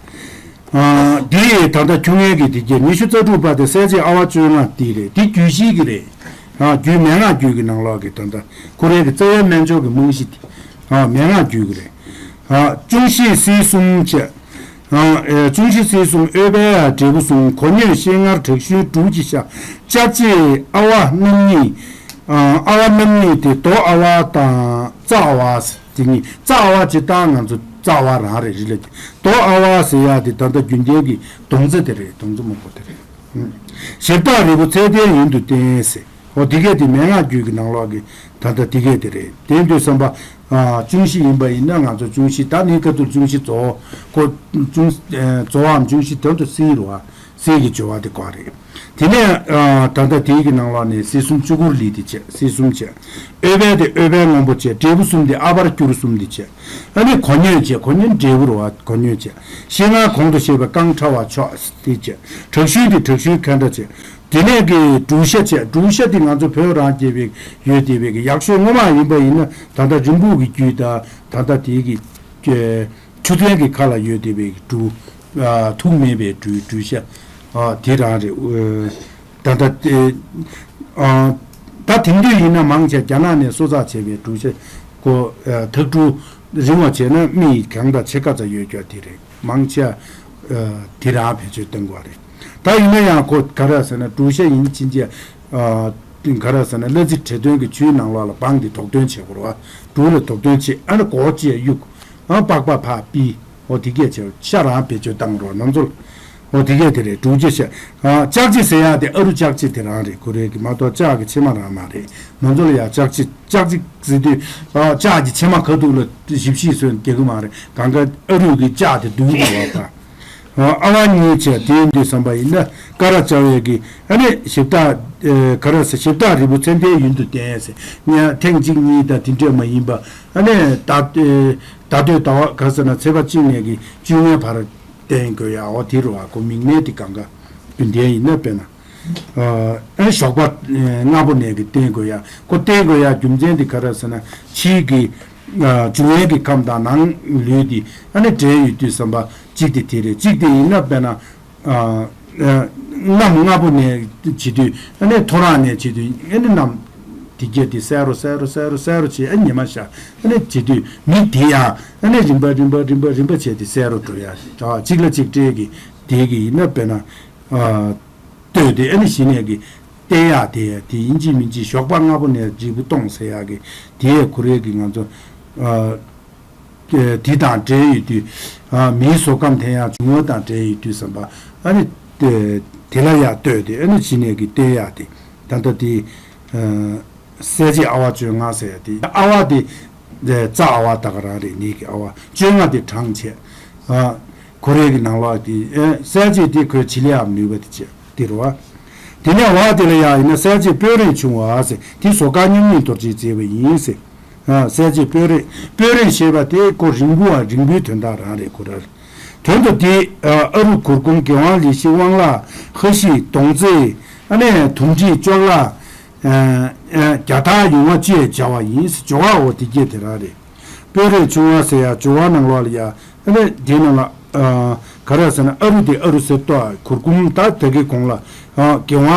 ཨ་དེ་ཡི་ད་ལྟ་ཁྱུང་ངེ་གི་དེ་སྐད་ཉི་ཤུ་རྩ་དྲུག་པ་དེ་གསལ་བྱེད་ཨ་བ་བཅོ་ལྔ་དེ་རེད། དེ་རྒྱུད་བཞི་གི་རེད། ཨ་རྒྱུད་མན་ངག་རྒྱུད་ཀྱི་ནང་ལོགས་ཀྱི་ད་ལྟ་ཁོ་རའི་གི་རྩ་བའི་སྨན་སྦྱོར་གྱི་རྨང་གཞི་དེ་ཨ་མན་ངག་རྒྱུད་ཀྱི་རེད། ཨ་ཅུང་ཞི་སིལ་གསུམ་བཅས། ཨ་ཨེ་ཅུང་ཞི་སིལ་གསུམ་འོད་འཕེལ་འབྲས་བུ་གསུམ་གོ་སྙོད་ཤེལ་དངར་དྲག་ཤུལ་འབྲུ་གཅིག་ཤ། ལྕགས་བྱི་ཨ་བ་རྣམ་གཉིས། ཨ་ཨ་བ་རྣམ་གཉིས་དེ་རྡོ་ཨ་བ་དང་རྩ་ཨ་བ་དེ་གཉིས། རྩ་ཨ་བ་སྤྱིར་བཏང་ང་ཚོ་རྩ་བ་རང་རེད། རི་ལ་རྡོ་ཨ་བ་ཟེར་ཡག་དེ་ད་ལྟ་རྒྱུན་ལྡན་གྱི་མདོང་རྩེ་དེ་རེད། མདོང་རྩེ་མང་པོ་དེ་རེད། ཞབས་བཏགས་རིལ་བུ་ཚད་ལྡན་ཡུན་དུ་བསྟེན་ཟེར། འོ་དེ་གས་དེ་མན་ངག་རྒྱུད་ཀྱི་ནང་ལོགས་ཀྱི་ད་ལྟ་དེ་གས་དེ་རེད། དེ་དུས་བསམ་པ་ཨ་ཅུང་ཞི་ཡིན་པ་ཡིན་ན་ང་ཚོ་ཅུང་ཞི་ད་ནི་ཁ་ཐུག་ཅུང་ཞི་རྫོགས་ཁོ་ཅུང་ཨ་རྫོགས་འམ་ཅུང་ཞི་དོན་དུ་སིལ་རུ་བ་སིལ་གྱི་སྦྱོར་བ་དེ་གོ་རེད། དེ་ནས་ཨ་ད་ལྟ་དེའི་གི་ནང་ལོགས་ནས་སིལ་གསུམ་ཆུ་བསྐོལ་ལི་དེ་བྱས། སིལ་གསུམ་བྱས། འོད་འཕེལ་དེ་འོད་འཕེལ་སྔོན་པོ་བྱས། འབྲས་བུ་གསུམ་དེ་ཨ་བར་སྐྱུར་གསུམ་དེ་བྱས། ཨ་ནི་གོ་སྙོད་བྱས། གོ་སྙོད་འབྲས་བུ་རུ་བ་གོ་སྙོད་བྱས། ཤེལ་དངར་གོང་དུ་བཤད་པའི་རྐང་ཕྲ་བ་མཆོག་དེ་བྱས། དྲག་ཤུལ་དེ་དྲག་ཤུལ་ཁ་འདྲ་བྱས། དེ་ནས་གི་འབྲུ་ཤ་བྱས། འབྲུ་ཤ་དེ་ང་ཚོ་བོད་རང་སྐྱེས་པའི་ཡོད་བསྡད་པའི་གི་ཡག་ཤོས་སྔོན་མ་ཡིན་པ་ཡིན་ན་ད་ལྟ་རིན་སྤུངས་ཀྱི་རྒྱུད་དང་ད་ལྟ་དེའི་གི་ཆུ་ཚན་གྱི་ཁ་ལ་ཡོད་བསྡད་པའི་གི་འབྲུ་ཨ་ཐུག་མེད་པའི་འབྲུ་འབྲུ་ཤ་ཨ་དེ་རང་རེད། ཨ་ད་ལྟ་དེ་ཨ་ད་དེང་དུས་ཡིན་ན་མང་ཆེ་རྒྱ་ནག་ནས་གསོ་ཚགས་བྱས་པའི་འབྲུ་ཤ་ཁོ་ཨ་ཐག་འབྲུ་རིང་བ་བྱས་ན་མི་ཡི་གང་དང་ཕྱེད་ཀ་ཙམ་ཡོད་རྒྱུ་དེ་རེད། མང་ཆེ་ཨ་དེ་རང་བེད་སྤྱོད་གཏོང་དགོས་རེད། ད་ཡིན་ན་ཡང་ཁོ་ག་རེ་ཟེར་ན་འབྲུ་ཤ་ཡིན་ཕྱིན་ཆད་ཨ་ག་རེ་ཟེར་ན་གླ་རྩི་བྲེ་གདོན་གྱི་ཆུའི་ནང་ལོགས་ལ་སྦངས་ཏེ་དོགས་འདོན་བྱེད་དགོས་རེད་བ། འབྲུ་ལ་དོགས་འདོན་བྱེད། ཨ་ནི་སྒོ་ཕྱེ་གཡུག་ཨ་པགས་པ་ཕར་ཕུད། འོ་དེ་གས་བྱས་ཤ་རང་བེད་སྤྱོད་བཏང་རོགས་ང་ཚོ་ལ། འོ་དེ་གས་དེ་རེད། འབྲུ་གཅིག་ཤ། ཨ་ལྕགས་བྱི་ཟེར་ཡག་དེ་ཨ་རུ་ལྕགས་བྱི་དེ་རང་རེད། ཁོ་རེ་གི་མ་གཏོགས་ལྕགས་ཀྱི་ཕྱེ་མ་རང་མ་རེད། ང་ཚོ་ལ་ཡང་ལྕགས་བྱི་ལྕགས་བྱི་ཟེར་དུས་ཨ་ལྕགས་ཀྱི་ཕྱེ་མ་ཁ་ཐུག་ལ་ཞིབ་ཞིབ་བཟོས་རྒྱག་གི་མ་རེད། གང་ག་ཨ་རུ་གི་ལྕགས་དེ་བསྡུས་དགོས་པ་དང་། ཨ་བ་གཉིས་བྱས། དེ་ཡིན་དུས་བསམ་པ་ཡིན་ན་ཀ་ར་བཅའ་བའི་གི་ཨ་ནི་ཞབས་བཏགས་ཨེ་ག་རེ་ཟེར། ཞབས་བཏགས་རིལ་བུ་ཚད་ལྡན་ཡུན་དུ་བསྟེན་ཟེར། ཉ་ཐེངས་གཅིག་གཉིས་དང་དེ་འདྲས་མ་ཡིན་པ་ཨ་ནི་ད་ཨེ་ད་ལྟོས་ཟླ་བ་ག་ཟེར་ན་ཚེས་པ་གཅིག་ནས་གི་བཅོ་ལྔའི་བར་བསྟེན་དགོས་ཡ། འོ་དེ་རུ་བ་ཁོ་མིག་སྨན་དེ་གང་ག་རྒྱུན་ལྡན་ཡིན་ན་དཔེར་ན་ཨ་ཨ་ནི་ཞོགས་པ་ཨེ་སྔ་པོ་ནས་གི་བསྟེན་དགོས་ཡ། ཁོ་བསྟེན་དགོས་ཡ་རྒྱུ་མཚན་དེ་ག་རེ་ཟེར་ན་ཕྱིའི་གི་ཨ་འབྱུང་བའི་གི་ཁམས་དང་ནང་ལུས་དེ་ཨ་ནི་འབྲེལ་ཡོད་དུས་བསམ་པ་གཅིག་དེ་དེ་རེད། གཅིག་དེ་ཡིན་ན་དཔེར་ན། ཨ་ཨ་གནམ་སྔ་པོ་ནས་བྱེད་དུས་ཨ་ནི་ཐོ་རངས་ནས་བྱེད་དུས་ཨ་ནི་གནམ་དེ་གྱད་དེ་གསལ་རུ་གསལ་རུ་གསལ་རུ་གསལ་རུ་བྱེད། ཨ་ཉི་མ་ཤར་ཨ་ནི་བྱེད་དུས་མིག་དེ་ཡང་ཨ་ནི་རིམ་པ་རིམ་པ་རིམ་པ་རིམ་པ་བྱས་ཏེ་གསལ་རུ་འགྲོ་ཡ། ད་གཅིག་ལ་གཅིག་སྤྲད་ཀྱི་དེ་གི་ཡིན་ན་དཔེར་ན་ཨ་ལྟོས་ཏེ་ཨ་ནི་གཞི་ནས་ཀྱི་བསྟེན་ཡག་དེ་དེ་ཡིན་གཅིག་མིན་གཅིག་ཞོགས་པ་སྔ་པོ་ནས་འབྲས་བུ་གཏོང་ཟེར་ཡག་གི་དེ་ཁོ་རེ་གི་ང་ཚོ་ཨ། དེ་དང་འབྲེལ་ཡོད་དུས། ཨ་མིའི་བཟོད་སྒོམ་དེ་ཡང་འབྱུང་བ་དང་འབྲེལ་ཡོད་དུས་བསམ་པ། ཨ་ནི་དེ་དེ་ལ་ཡང་ལྟོས་ཏེ་ཨ་ནི་ཕྱི་ནས་ཀྱི་བསྟེན་ཡག་དེ་ད་ལྟ་དེ་ཨ་གསལ་བྱེད་ཨ་བ་བཅོ་ལྔ་ཟེར་ཡག་དེ་ཨ་བ་དེ་རྩ་ཨ་བ་ད་ག་རང་རེད། ནི་གི་ཨ་བ་བཅོ་ལྔ་དེ་གྲངས་བྱས། ཨ་ཁོ་རེ་གི་ནང་ལོགས་དེ་ཨ་གསལ་བྱེད་དེ་ཁོའི་བྱེད་ལས་ཡང་ནུས་པ་དེ་བྱས། དེ་རུ་བ། དེ་ནས་བ་དེ་ལ་ཡང་ཡིན་ན་གསལ་བྱེད་སྤོས་རས་ཆུང་བ་ཟེར་དེ་བཟོ་དཀའ་མཉམ་ཉིད་རྡོ་རྗེས་མཛད་པ་ཡིན་ཟེར། ཨ་གསལ་བྱེད་སྤོས་རས། སྤོས་རས་ཞེས་པ་དེ་ཁོ་རིང་པོ་བ་རིང་པོའི་དོན་དག་རང་རེད། ཁོ་ར་དོན་དུ་དེ་ཨ་ཨ་རུ་གུར་གུམ་དགེ་དབང་ལི་ཤི་དབང་ལག་ཧ་ཤི་མདོང་རྩེ་ཨ་ནས་དུམ་གྲི་ཅོག་ལ་ཨ་ཨ་རྒྱ་ཐག་ཡུང་བ་བཅས་བྱ་བ་ཡིན་ཟེར། སྦྱོར་བའོ་དེ་གྱད་དེ་རང་རེད། སྤོས་རས་ཆུང་བ་ཟེར་ཡ་སྦྱོར་བ་ནང་ལོགས་ལ་ཡ། ཨ་ནི་དེ་ནང་ལ་ཨ་ག་རེ་ཟེར་ན་ཨ་རུ་དེ་ཨ་རུ་གསེར་ཏོག་གུར་གུམ་ད་དེ་གི་གོང་ལ་ཨ་དགེ་དབང་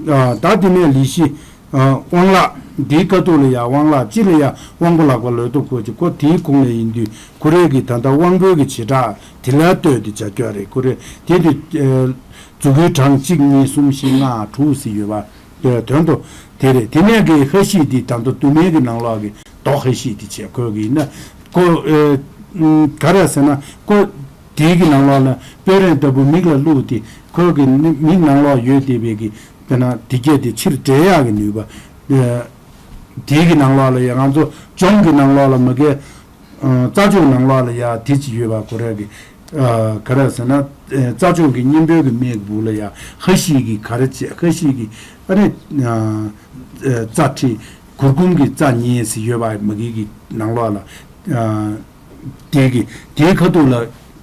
ཨ་ད་དེ་ནས་ལི་ཤི་ཨ་དབང་ལག་དེའི་ཁ་ཐུག་ལ་ཡ་དབང་ལག་སྤྱི་ལ་ཡ་དབང་པོ་ལག་པ་ལོས་ཐོབ་གོ་ཅིག་ཁོ་དེའི་གོང་ལ་ཡིན་དུས་ཁོ་རེ་གི་ད་ལྟ་དབང་པོའི་གི་བྱེ་བྲག་དེ་ལ་ལྟོས་ཏེ་བྱ་རྒྱུ་རེད། ཁོ་རེ་དེ་དུས་ཨ་མཛུབ་གུའི་གྲངས་གཅིག་གཉིས་གསུམ་བཞི་ལྔ་དྲུག་ཟེར་ཡོད་པ། དོན་དུ་དེ་རེད། དེ་ནས་གི་ཧ་ཤི་དེ་ད་དུང་དུ་མའི་གི་ནང་ལོགས་གི་རྡོ་ཧ་ཤི་དེ་བྱས། ཁོས་གི་ཡིན་ན་ཁོ་ཨེ་ ག་རེ་ཟེར་ན་ཁོ་དེའི་གི་ནང་ལོགས་ལ་སྤོས་རས་ལྟ་བུ་མིག་ལ་བླུགས་ཏེ་ཁོ་གི་མིག་ནང་ལོགས་ཡོད་བསྡད་པའི་གི་དཔེར་ན་དེ་སྐད་དེ་ཕྱིར་འབྲད་ཡག་གི་ནུས་པ། དེའི་གི་ནང་ལོགས་ལ་ཡང་ང་ཚོ་སྦྱོང་གི་ནང་ལོགས་ལ་མ་གི་རྩ་མཆོག་ནང་ལོགས་ལ་ཡང་དེ་ཅིག་ཡོད་པ་ཁོ་ར་གི་ག་རེ་ཟེར་ན་རྩ་མཆོག་གི་སྙིང་པོའི་གི་སྨད་གི་སྦུག་ལ་ཡང་ཧ་ཤི་གི་ག་རེ་བྱེད་ཧ་ཤི་གི་ཨ་ནི་རྩ་ཁྲིད་གུར་གུམ་གི་རྩ་གཉིས་ཟེར་ཡོད་པ་མ་གི་གི་ནང་ལོགས་ལ། དེ་གི་དེའི་ཁ་ཐུག་ལ་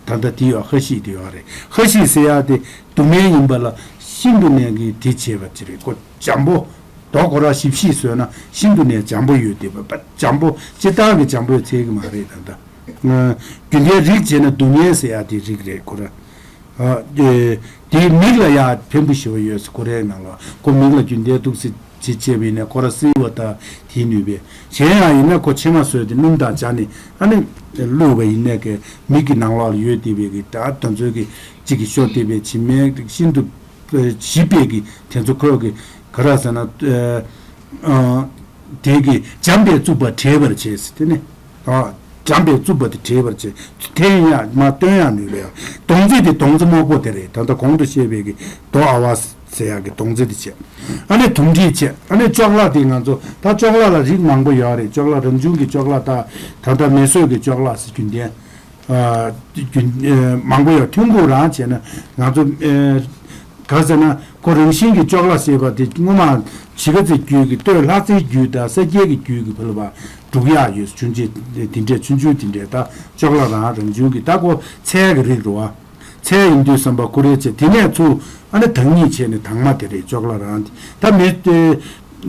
ད་ལྟ་དེ་ཡོད་ཧ་ཤི་དེ་ཡོད་རེད། ཧ་ཤི་ཟེར་ཡག་དེ་སྡུག་བསྔལ་ཡིན་པ་ལ་ཤིན་ཏུ་ནས་གི་དེ་བྱས་པ་ཅི་རེད་ཁོ་འཇམ་པོ། རྡོ་ཁོ་ར་ཞིབ་ཞིབ་བཟོས་ན་ཤིན་ཏུ་ནས་འཇམ་པོ་ཡོད་དེ་བ་འཇམ་པོ་སྤྱིར་བཏང་གི་འཇམ་པོའི་ཚད་གི་མ་རེད་ད་ལྟ། རྒྱུ་མཐའི་རིགས་བྱས་ན་སྡུག་བསྔལ་ཟེར་ཡག་དེ་རིགས་རེད་ཁོ་ར། ཨ། དེ་དེའི་མིག་ལ་ཡང་ཕན་པོ་ཞེ་པོ་ཡོད་ཟེར་ཁོ་རའི་ནང་ལ་ཁོ་མིག་ལ་རྒྱུན་ལྡན་འདུག་ཟེར་བྱེད་བྱས་པ་ཡིན་ན་ཁོ་ར་སིལ་བ་དང་དེའི་ནུས་པས་གཞན་ཡང་ཡིན་ན་ཁོ་ཕྱེ་མ་བཟོས་ཏེ་སྣུམ་དང་སྦྱར་ནས་ཨ་ནི་བླུགས་པ་ཡིན་ན་ཀའི་མིག་གི་ནང་ལོགས་ལ་ཡོད་བསྡད་པའི་གི་ད་དེ་ཚོའི་གི་གཅིག་གི་ཤོ་བསྡད་པའི་བྱེ་མའི་རིགས་ཤིན་ཏུ་ཞིབ་པའི་གི་དེ་ཚོ་ཁོ་གི་ག་ར་ཟེར་ན་ཨ། དེ་གི་འཇམ་པའི་རྩུབ་པ་བྲལ་བར་བྱས་ཟེར་དེ་ནི། ཨ། འཇམ་པའི་རྩུབ་པ་དེ་བྲལ་བར་བྱས། འཐེན་ཡང་མ་བཏོན་ཡང་ནུས་པའི་ཡང་། དོང་ཙེ་དེ་དོང་ཙེ་མོག་པོ་དེ་རེད། ད་ལྟ་གོང་དུ་བཤད་པའི་གི་རྡོ་ཨ་བ་ཟེར་ཡག་གི་དོང་ཙེ་དེ་བྱས། ཨ་ནི་དུང་སྒྲིག་བྱས། ཨ་ནི་ཅོག་ལག་དེ་ང་ཚོ་ད་ཅོག་ལག་ལ་རིགས་མང་པོ་ཡོད་རེད། ཅོག་ལག་རང་བྱུང་གི་ཅོག་ལག་དང་ད་ལྟ་མེ་གསོད་ཀྱི་ཅོག་ལག་ཟེར་རྒྱུན་ལྡན། ཨ། རྒྱུན་ཨ། མང་པོ་ཡོད། ཐོན་ཁུངས་རང་བྱས་ན་ང་ཚོ་ཨ། ག་ཟེར་ན་ཁོ་རང་བཞིན་གྱི་ཅོག་ལ་ཞེས་པ་དེ་སྔོན་མ་བྱི་ཀ་རྩེ་རྒྱུད་ཀྱི་སྟོད་ལྷ་རྩེའི་རྒྱུད་དང་ས་སྐྱའི་གི་རྒྱུད་ཀྱི་བུ་ལ་བ་འབྲུག་ཡག་ཡོད་ཆུང་ཆེ་དེ་འདྲས་ཆུང་ཆུང་དེ་འདྲས་ད་ཅོག་ལ་རང་རང་བྱུང་གི་ད་ཁོ་ཚལ་གྱི་རིགས་རུ་བ་ཚལ་ཡིན་དུས་བསམ་པ་ཁོ་རེ་ཆེ་དེ་ནས་ཚུར་ཨ་ནི་དང་ཉིད་བྱས་ནས་དང་མ་དེ་རེད་ཅོག་ལ་རང་དེ་ད་མི་དེ་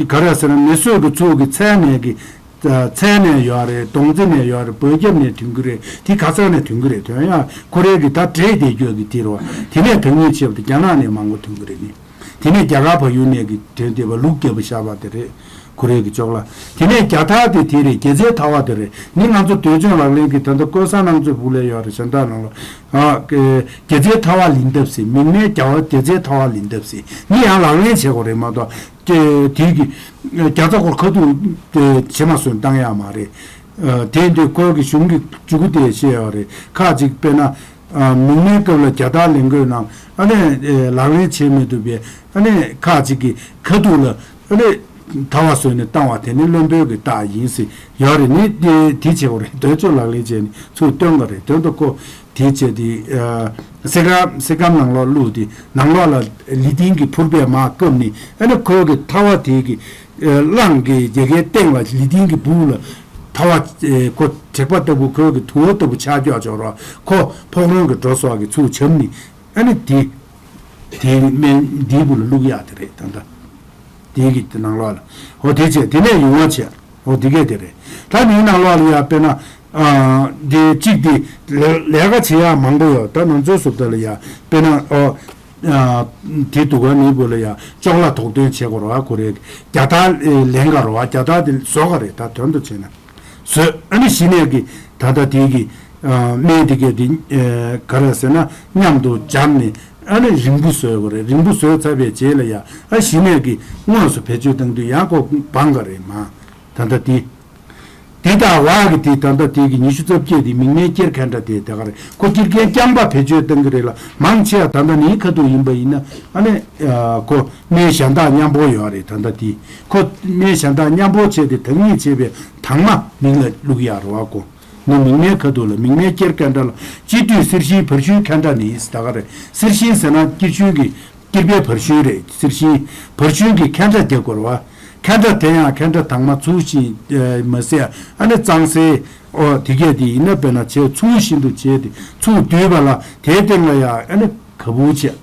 ག་རེ་ཟེར་ན་མི་གསོད་ཀྱི་ཚུལ་གྱི་ཚལ་ནས་ཀྱི། ཚལ་ནས་ཡོད་རེད། དོང་ཙེ་ནས་ཡོད་རེད། བོད་རྒྱབ་ནས་ཐོན་གི་རེད། དེ་ག་ས་ནས་ཐོན་གི་རེད། ཐོན་ཡག་ཁོ་རའི་གི་ད་འདྲེས་བསྡད་རྒྱུ་གི་དེ་རེད་བ། དེ་ནས་དོན་གཉེར་བྱས་པ་དེ་རྒྱ་ནག་ནས་མང་པོ་ཐོན་གི་རེད་ནི། དེ་ནས་རྒྱ་གར་བལ་ཡུལ་ནས་གི་དོན་བསྡད་པ་ལུག་རྒྱབ་པ་ཤ་བ་དེ་རེད། ཁོ་རའི་གི་ཅོག་ལ། དེ་ནས་རྒྱ་ཐ་དེ་དེ་རེད། རྒྱལ་རྩེའི་ཐ་བ་དེ་རེད། ནི་ང་ཚོ་འདོད་ཆུང་ལག་ལེན་གི་ད་ལྟ་ཀོ་ས་སྣང་ཚོའི་ཕུག་ལས་ཡོད་རེད་གཞན་དག་ནང་ལ། ཨ། རྒྱལ་རྩེའི་ཐ་བ་ལིན་ཐབས་སི་མིག་སྨན་རྒྱ་བ་རྒྱལ་རྩེའི་ཐ་བ་ལིན་ཐབས་སི་ནི་ཡང་ལག་ལེན་བྱེད་དགོས་རེད་མ་གཏོགས། དེ་དེ་གི་རྒྱ་ཚ་སྐོར་ཁ་ཐུག་དེ་བྱེ་མ་སོན་བཏང་ཡག་མ་རེད། དེ་འདི་ཁོ་གི་གཞུང་གི་འཇུག་སྒོ་དེ་བཤད་ཡོད་རེད། ཁག་ཅིག་དཔེར་ན། མིག་སྨན་སྐབས་ལ་རྒྱ་ཐག་ལེན་དགོས་ན་ཨ་ནི་ལག་ལེན་བྱེད་མི་ཐུབ་པའི་ཨ་ནི་ཁག་ཅིག་གི་ཁ་ཐུག་ལ་ཨ་ནི་ཐ་བ་བཟོས་ནས་བཏང་བ་དེ་ནི་བློན་པོའི་གི་རྟགས་ཡིན་ཟེར་ཡོད་རེད། ནི་དེ་དེ་བྱེད་དགོས་རེད། དོལ་ཚོ་ལག་ལེན་བྱས་ནས་ཚུར་སྟོན་དགོས་རེད། དོན་དུ་ཁོ། དེ་བྱས་ཏེ། སེ་ཀ་སེ་ཀམ་ནང་ལོགས་བླུགས་ཏེ་ནང་ལོགས་ལ་ལི་ཏིང་གི་ཕུར་པས་མར་བཀབ་ནས་ཨ་ནི་ཁོའི་གི་ཐ་བ་དེ་གི་རླངས་ཀྱི་རྒྱ་གའི་སྟེང་ལ་ལི་ཏིང་གི་སྦུག་ལ་ཐ་བ་ཁོ་དྲེག་པ་ལྟ་བུ་ཁོའི་གི་དུ་བ་ལྟ་བུ་ཆགས་འཇོག་འཇོག་རོགས་ཁོ་ཕོག་རོན་གི་འགྲོ་སོགས་ཀྱི་ཚུར་བྱབ་ནས་ཨ་ནི་དེ་དེ་སྨན་འདིའི་སྦུག་ལ་བླུག་ཡག་དེ་རེད་ད་ལྟ། དེའི་གི་ནང་ལོགས་ལ། འོ་དེ་བྱས་དེ་ནས་ཡུང་བ་བྱས། འོ་དེ་གས་དེ་རེད། ད་མིའི་ནང་ལོགས་ལ་ཡ་དཔེར་ན། ཨ། དེ་གཅིག་དེ་ལས་ལས་ཀ་བྱེད་ཡག་མང་པོ་ཡོད། ད་ང་ཚོའི་བཟོ་ལྟ་ལ་ཡ་དཔེར་ན་ཨོ། ཨ། དེ་དུ་ག་ནི་བོ་ལ་ཡ་ཅོག་ལ་དོགས་འདོན་བྱེད་དགོས་ར་བ་ཁོ་རེ་རྒྱ་ཐག་ལེན་ག་ར་བ་རྒྱ་ཐག་དེ་བཟོ་ག་རེད། ད་དོན་དུ་བྱས་ན། བཟོས་ཨ་ནི་གཞི་ནས་གི་ད་ལྟ་དེ་གི་སྨན་དེ་གས་དེ་ག་རེ་ཟེར་ན་མཉམ་དུ་སྦྱར་ནས་ཨ་ནི་རིང་པོ་བཟོས་པ་རེད། རིང་པོ་བཟོས་ཚར་བའི་རྗེས་ལ་ཡང་ཨ་གཞི་ནས་གི་དངོས་སུ་བེད་སྤྱོད་བཏང་དུས་ཡང་ཁོ་སྦང་ག་རེད་མ། ད་ལྟ་དེ་དེ་དང་བག་གི་དེ་ད་ལྟ་དེ་གི་ཉི་ཤུ་རྩ་བརྒྱད་དེ་མིག་སྨན་སྐྱེར་ཁན་འདྲ་དེ་དེ་ག་རེད། ཁོ་སྐྱེར་ཁན་རྐྱང་པ་བེད་སྤྱོད་བཏང་གི་རེད་ལ་མང་ཆེ་བ་ད་ལྟ་ནིའི་ཁ་ཐུག་ཡིན་པ་ཡིན་ན་ཨ་ནི་ཁོ་སྨན་གཞན་དག་མཉམ་པོ་ཡོད་རེད། ད་ལྟ་དེ་ཁོ་སྨན་གཞན་དག་མཉམ་པོ་བྱས་ཏེ་དང་ཉིད་བྱས་པའི་དྭངས་མ་མིག་ལ་བླུག་ཡག་རེད་བ་ཁོ། ནི་མིག་སྨན་ཁ་ཐུག་ལ་མིག་སྨན་སྐྱེར་ཁན་འདྲ་ལ་སྤྱི་བཏུས་གསེར་ཤིང་བར་ཤུན་ཁན་འདྲ་ནི་ད་ག་རེད། གསེར་ཤིང་ཟེར་ན་སྐྱེར་ཤུན་གྱི་སྐྱེར་པའི་བར་ཤུན་རེད། གསེར་ཤིང་བར་ཤུན་གྱི་ཁན་འདྲ་རྒྱག་དགོས་རེད་བ། ཁན་འདྲ་དེ་ཡང་ཁན་འདྲ་དྭངས་མ་ཚུལ་བཞིན་མ་ཟད་ཨ་ནི་གཙང་སེལ་ཨོ་དེ་གས་དེ་ཡིན་ན་དཔེར་ན་བྱས་ཚུལ་བཞིན་དུ་བྱས་ཏེ་ཚུར་བསྡུས་པ་ལ་དེའི་སྟེང་ལ་ཡང་ཨ་ནི་ག་བུར་བྱས།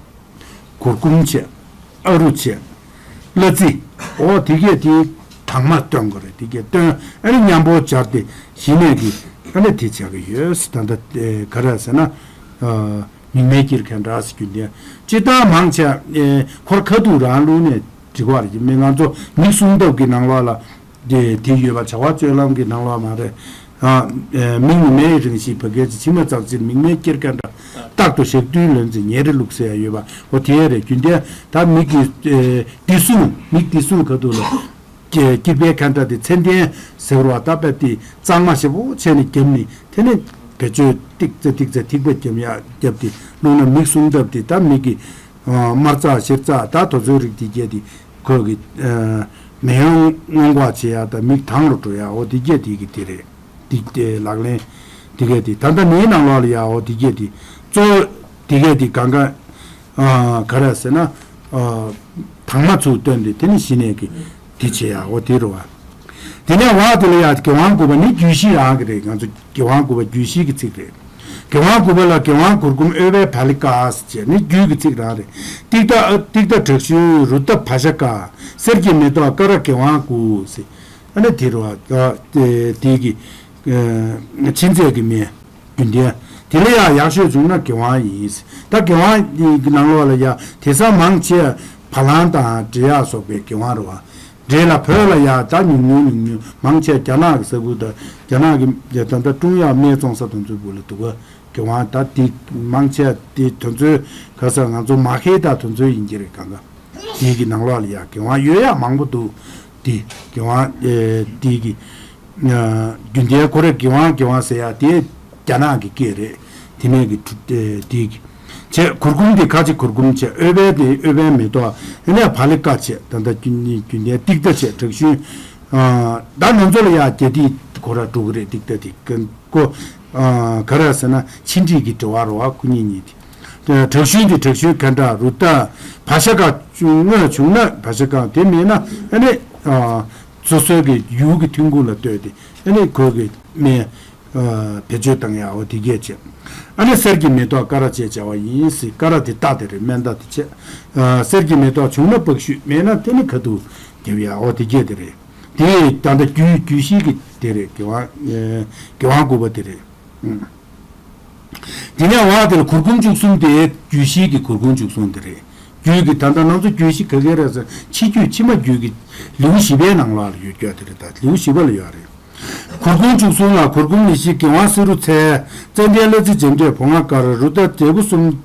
གུར་གུམ་བྱས། ཨ་རུ་བྱས། གླ་རྩི། འོ་དེ་གས་དེ་དྭངས་མ་སྟོན་དགོས་རེད། དེ་གས་སྟོན་ཨ་ནི་མཉམ་པོ་སྦྱར་ཏེ་གཞི་ནས་ཀྱི་ཨ་ནི་དེ་བྱ་གི་ཡོད། ད་ལྟ་ག་རེ་ཟེར་ན་མིག་སྨན་སྐྱེར་ཁན་འདྲ་ཟེར་རྒྱུ་འདི་སྤྱིར་བཏང་མང་ཆེ་ཁོར་ཁ་ཐུག་རང་བླུགས་ནས་འགྲིག་པ་རེད། མི་ང་ཚོ་མིག་སྲུང་ཐབས་ཀྱི་ནང་ལོགས་ལ། དེ་དེ་ཡོད་པ་བྱ་བ་སྤྱོད་ལམ་གྱི་ནང་ལོགས་མ་རེད། ཨ། མིག་ནི་མེ་ཡི་རང་བཞིན་བུ་སྐྱེས་ཀྱི་མཆི་མ་ཙག་ཅིག་མིག་སྨན་སྐྱེར་ཁན་འདྲ། རྟག་ཏུ་ཞག་བདུན་ལོན་ཚེ་ཉེ་རེ་བླུགས་ཟེར་ཡ་ཡོད་པ་འོ་དེ་རེད། རྒྱུན་ལྡན་ད་མིག་གི་བདེ་སྲུང་མིག་བདེ་སྲུང་ཁ་ཐུག་ལ་སྐྱེ་སྐྱེར་པའི་ཁན་འདྲ་དེ་ཚད་ལྡན་ཟེར་བ་ད་དཔེ་དེ་གཙང་མ་ཞེ་པོ་བྱས་ནས་བརྒྱབ་ནས་དེ་ནས་ བེད་སྤྱོད་ཏིག་ཙེ་ཏིག་ཙེ་ཐིགས་པ་བརྒྱབ་ཡ་བརྒྱབ་སྟེ་བླུགས་ན་མིག་སྲུང་ཐབས་དེ་ད་མིག་གི་དམར་རྩ་གཤེར་རྩ་ད་དོ་ཚོའི་རིགས་དེ་གྱད་དེ་ཁོ་གི་མེ་ཡོང་སྔོན་འགོག་བྱེད་ཡ་ད་མིག་དྭངས་རུ་འགྲོ་ཡ་འོ་དེ་གྱད་དེ་གི་དེ་རེད། དེ་དེ་ལག་ལེན་དེ་གྱད་དེ་ད་ལྟ་མིའི་ནང་ལོགས་ལ་ཡ་འོ་དེ་གྱད་དེ་གཙོ་བོ་དེ་གྱད་དེ་གང་ག་ག་རེ་ཟེར་ན་དྭངས་མ་ཚུར་བཏོན་ཏེ་དེ་ནི་གཞི་ནས་ཀྱི་དེ་བྱེད་ཡ་འོ་དེ་རུ་བ། དེ་ནས་བ་དེ་ལ་ཡ་དགེ་དབང་དགུ་པ་ནི་རྒྱུད་བཞི་རང་གི་རེད། ང་ཚོ་དགེ་དབང་དགུ་པ་རྒྱུད་བཞི་གི་ཚིག་རེད། དགེ་དབང་དགུ་པ་ལ་དགེ་དབང་གུར་གུམ་འོད་འབར་བ་ལི་ཀ་ཟེར་བྱས་ནི་རྒྱུད་ཀྱི་ཚིག་རང་རེད། ཏིག་ཏ་ཏིག་ཏ་དྲག་ཤུལ་རུ་ཏ་བ་ཤ་ཀ། གསེར་གྱི་མེ་ཏོག་ཀ་ར་དགེ་དབང་དགུ་ཟེར། ཨ་ནི་དེ་རུ་བ་དེ་གི་མཆིན་ཚད་ཀྱི་མེ། རྒྱུན་ལྡན། དེ་ལ་ཡང་ཡག་ཤོས་བྱུང་ན་དགེ་དབང་ཡིན། ད་དགེ་དབང་གི་ནང་ལོགས་ལ་ཡང་དེང་སང་མང་ཆེ་བ་ལང་དང་འབྲས་ཡག་སོགས་པའི་དགེ་དབང་རེད་བ། འབྲས་ལ་བོད་ལ་ཡང་ད་ཉུང་ཉུང་ཉུང་ཉུང་མང་ཆེ་རྒྱ་ནག་གི་ས་ཁུལ་དང་རྒྱ་ནག་གི་ད་ལྟ་ཀྲུང་དབྱང་སྨན་བཙོང་ས་དེ་ཚོའི་སྦུག་ལ་འདུག་ག་དགེ་དབང་ད་དེ་མང་ཆེ་བ་དེ་དེ་ཚོའི་ག་ས་ང་ཚོ་མ་ཧེ་ད་དེ་ཚོའི་ཡིན་གྱི་རེད་གང་ག་དེ་གི་ནང་ལོགས་ལ་ཡང་དགེ་དབང་ཡོད་ཡག་མང་པོ་འདུག་དེ་དགེ་དབང་དེ་གི་རྒྱུན་ལྡན་ཁོ་རེ་དགེ་དབང་དགེ་དབང་ཟེར་ཡ་དེ་རྒྱ་ནག་གི་སྐད་རེད། དེ་ནས་གི་དེ་གི་བྱས་གུར་གུམ་དེ་ཁ་ཆེ་གུར་གུམ་བྱས་འོད་འབར་དེ་འོད་འབར་མེ་ཏོག་ཨ་ནས་བ་ལི་ཀ་བྱས་ད་ལྟ་རྒྱུན་རྒྱུན་ལྡན་ཏིག་ཏ་བྱས་དྲག་ཤུལ། ད་ང་ཚོ་ལ་ཡ་རྒྱ་ཏིག་ཁོ་ར་འགྲོ་གི་རེད། ཏིག་ཏ་དེ་ཀོ་ག་རེ་ཟེར་ན་ཕྱི་འབྲེལ་གྱི་འབྲེལ་བ་རེད་བ་ཁོ་གཉིས་གཉིས་དེ། དྲག་ཤུལ་དེ་དྲག་ཤུལ་ཁ་འདྲ་རུ་ཏ་བ་ཤ་ཀ་དངོས་བྱུང་ན་བ་ཤ་ཀ་དེ་མེད་ན་ཨ་ནི་སོ་སོའི་གི་ཡུལ་གྱི་ཐོན་ཁུངས་ལ་ལྟོས་ཏེ་ཨ་ནི་ཁོས་གི་སྨན་བེད་སྤྱོད་བཏང་ཡག་འོ་དེ་གས་བྱས། ཨ་ནི་གསེར་གྱི་མེ་ཏོག་ཀ་ར་ཅེས་བྱ་བ་ཡིན་སྲིད་ཀ་ར་དེ་རྟ་དེ་རེད། སྨན་རྟ་དེ་བྱས། གསེར་གྱི་མེ་ཏོག་བྱུང་ན་པགས་ཤུད་མེད་ན་དེ་ནི་ཁ་ཐུག་རྒྱབ་ཡག་འོ་དེ་གས་དེ་རེད། དེ་ད་ལྟ་རྒྱུད་རྒྱུད་བཞི་གི་དེ་རེད། དགེ་དབང་དགེ་དབང་དགུ་པ་དེ་རེད། དེ་ནས་འོག་དེ་ལ་གུར་གུམ་བཅུ་གསུམ་དེ་རྒྱུད་བཞི་གི་གུར་གུམ་བཅུ་གསུམ་དེ་རེད། རྒྱུད་ཀྱི་ད་ལྟ་ང་ཚོ་རྒྱུད་བཞི་ག་གེ་རེད་ཟེར་ཕྱི་རྒྱུད་ཕྱི་མ་རྒྱུད་ཀྱི་ལེའུ་བཞི་པའི་ནང་ལོགས་ལ་ཡོད་རྒྱུ་དེ་རེད། ད་ལེའུ་བཞི་པ་ལ་ཡོད་རེད། གུར་གུམ་བཅུ་གསུམ་ལ་གུར་གུམ་ལི་ཤི་དགེ་དབང་སི་རུ་ཚལ་ཙན་དན་གླ་རྩི་འཇམ་འབྲས་བོང་ང་དཀར་རུ་ཏ་འབྲས་བུ་གསུམ།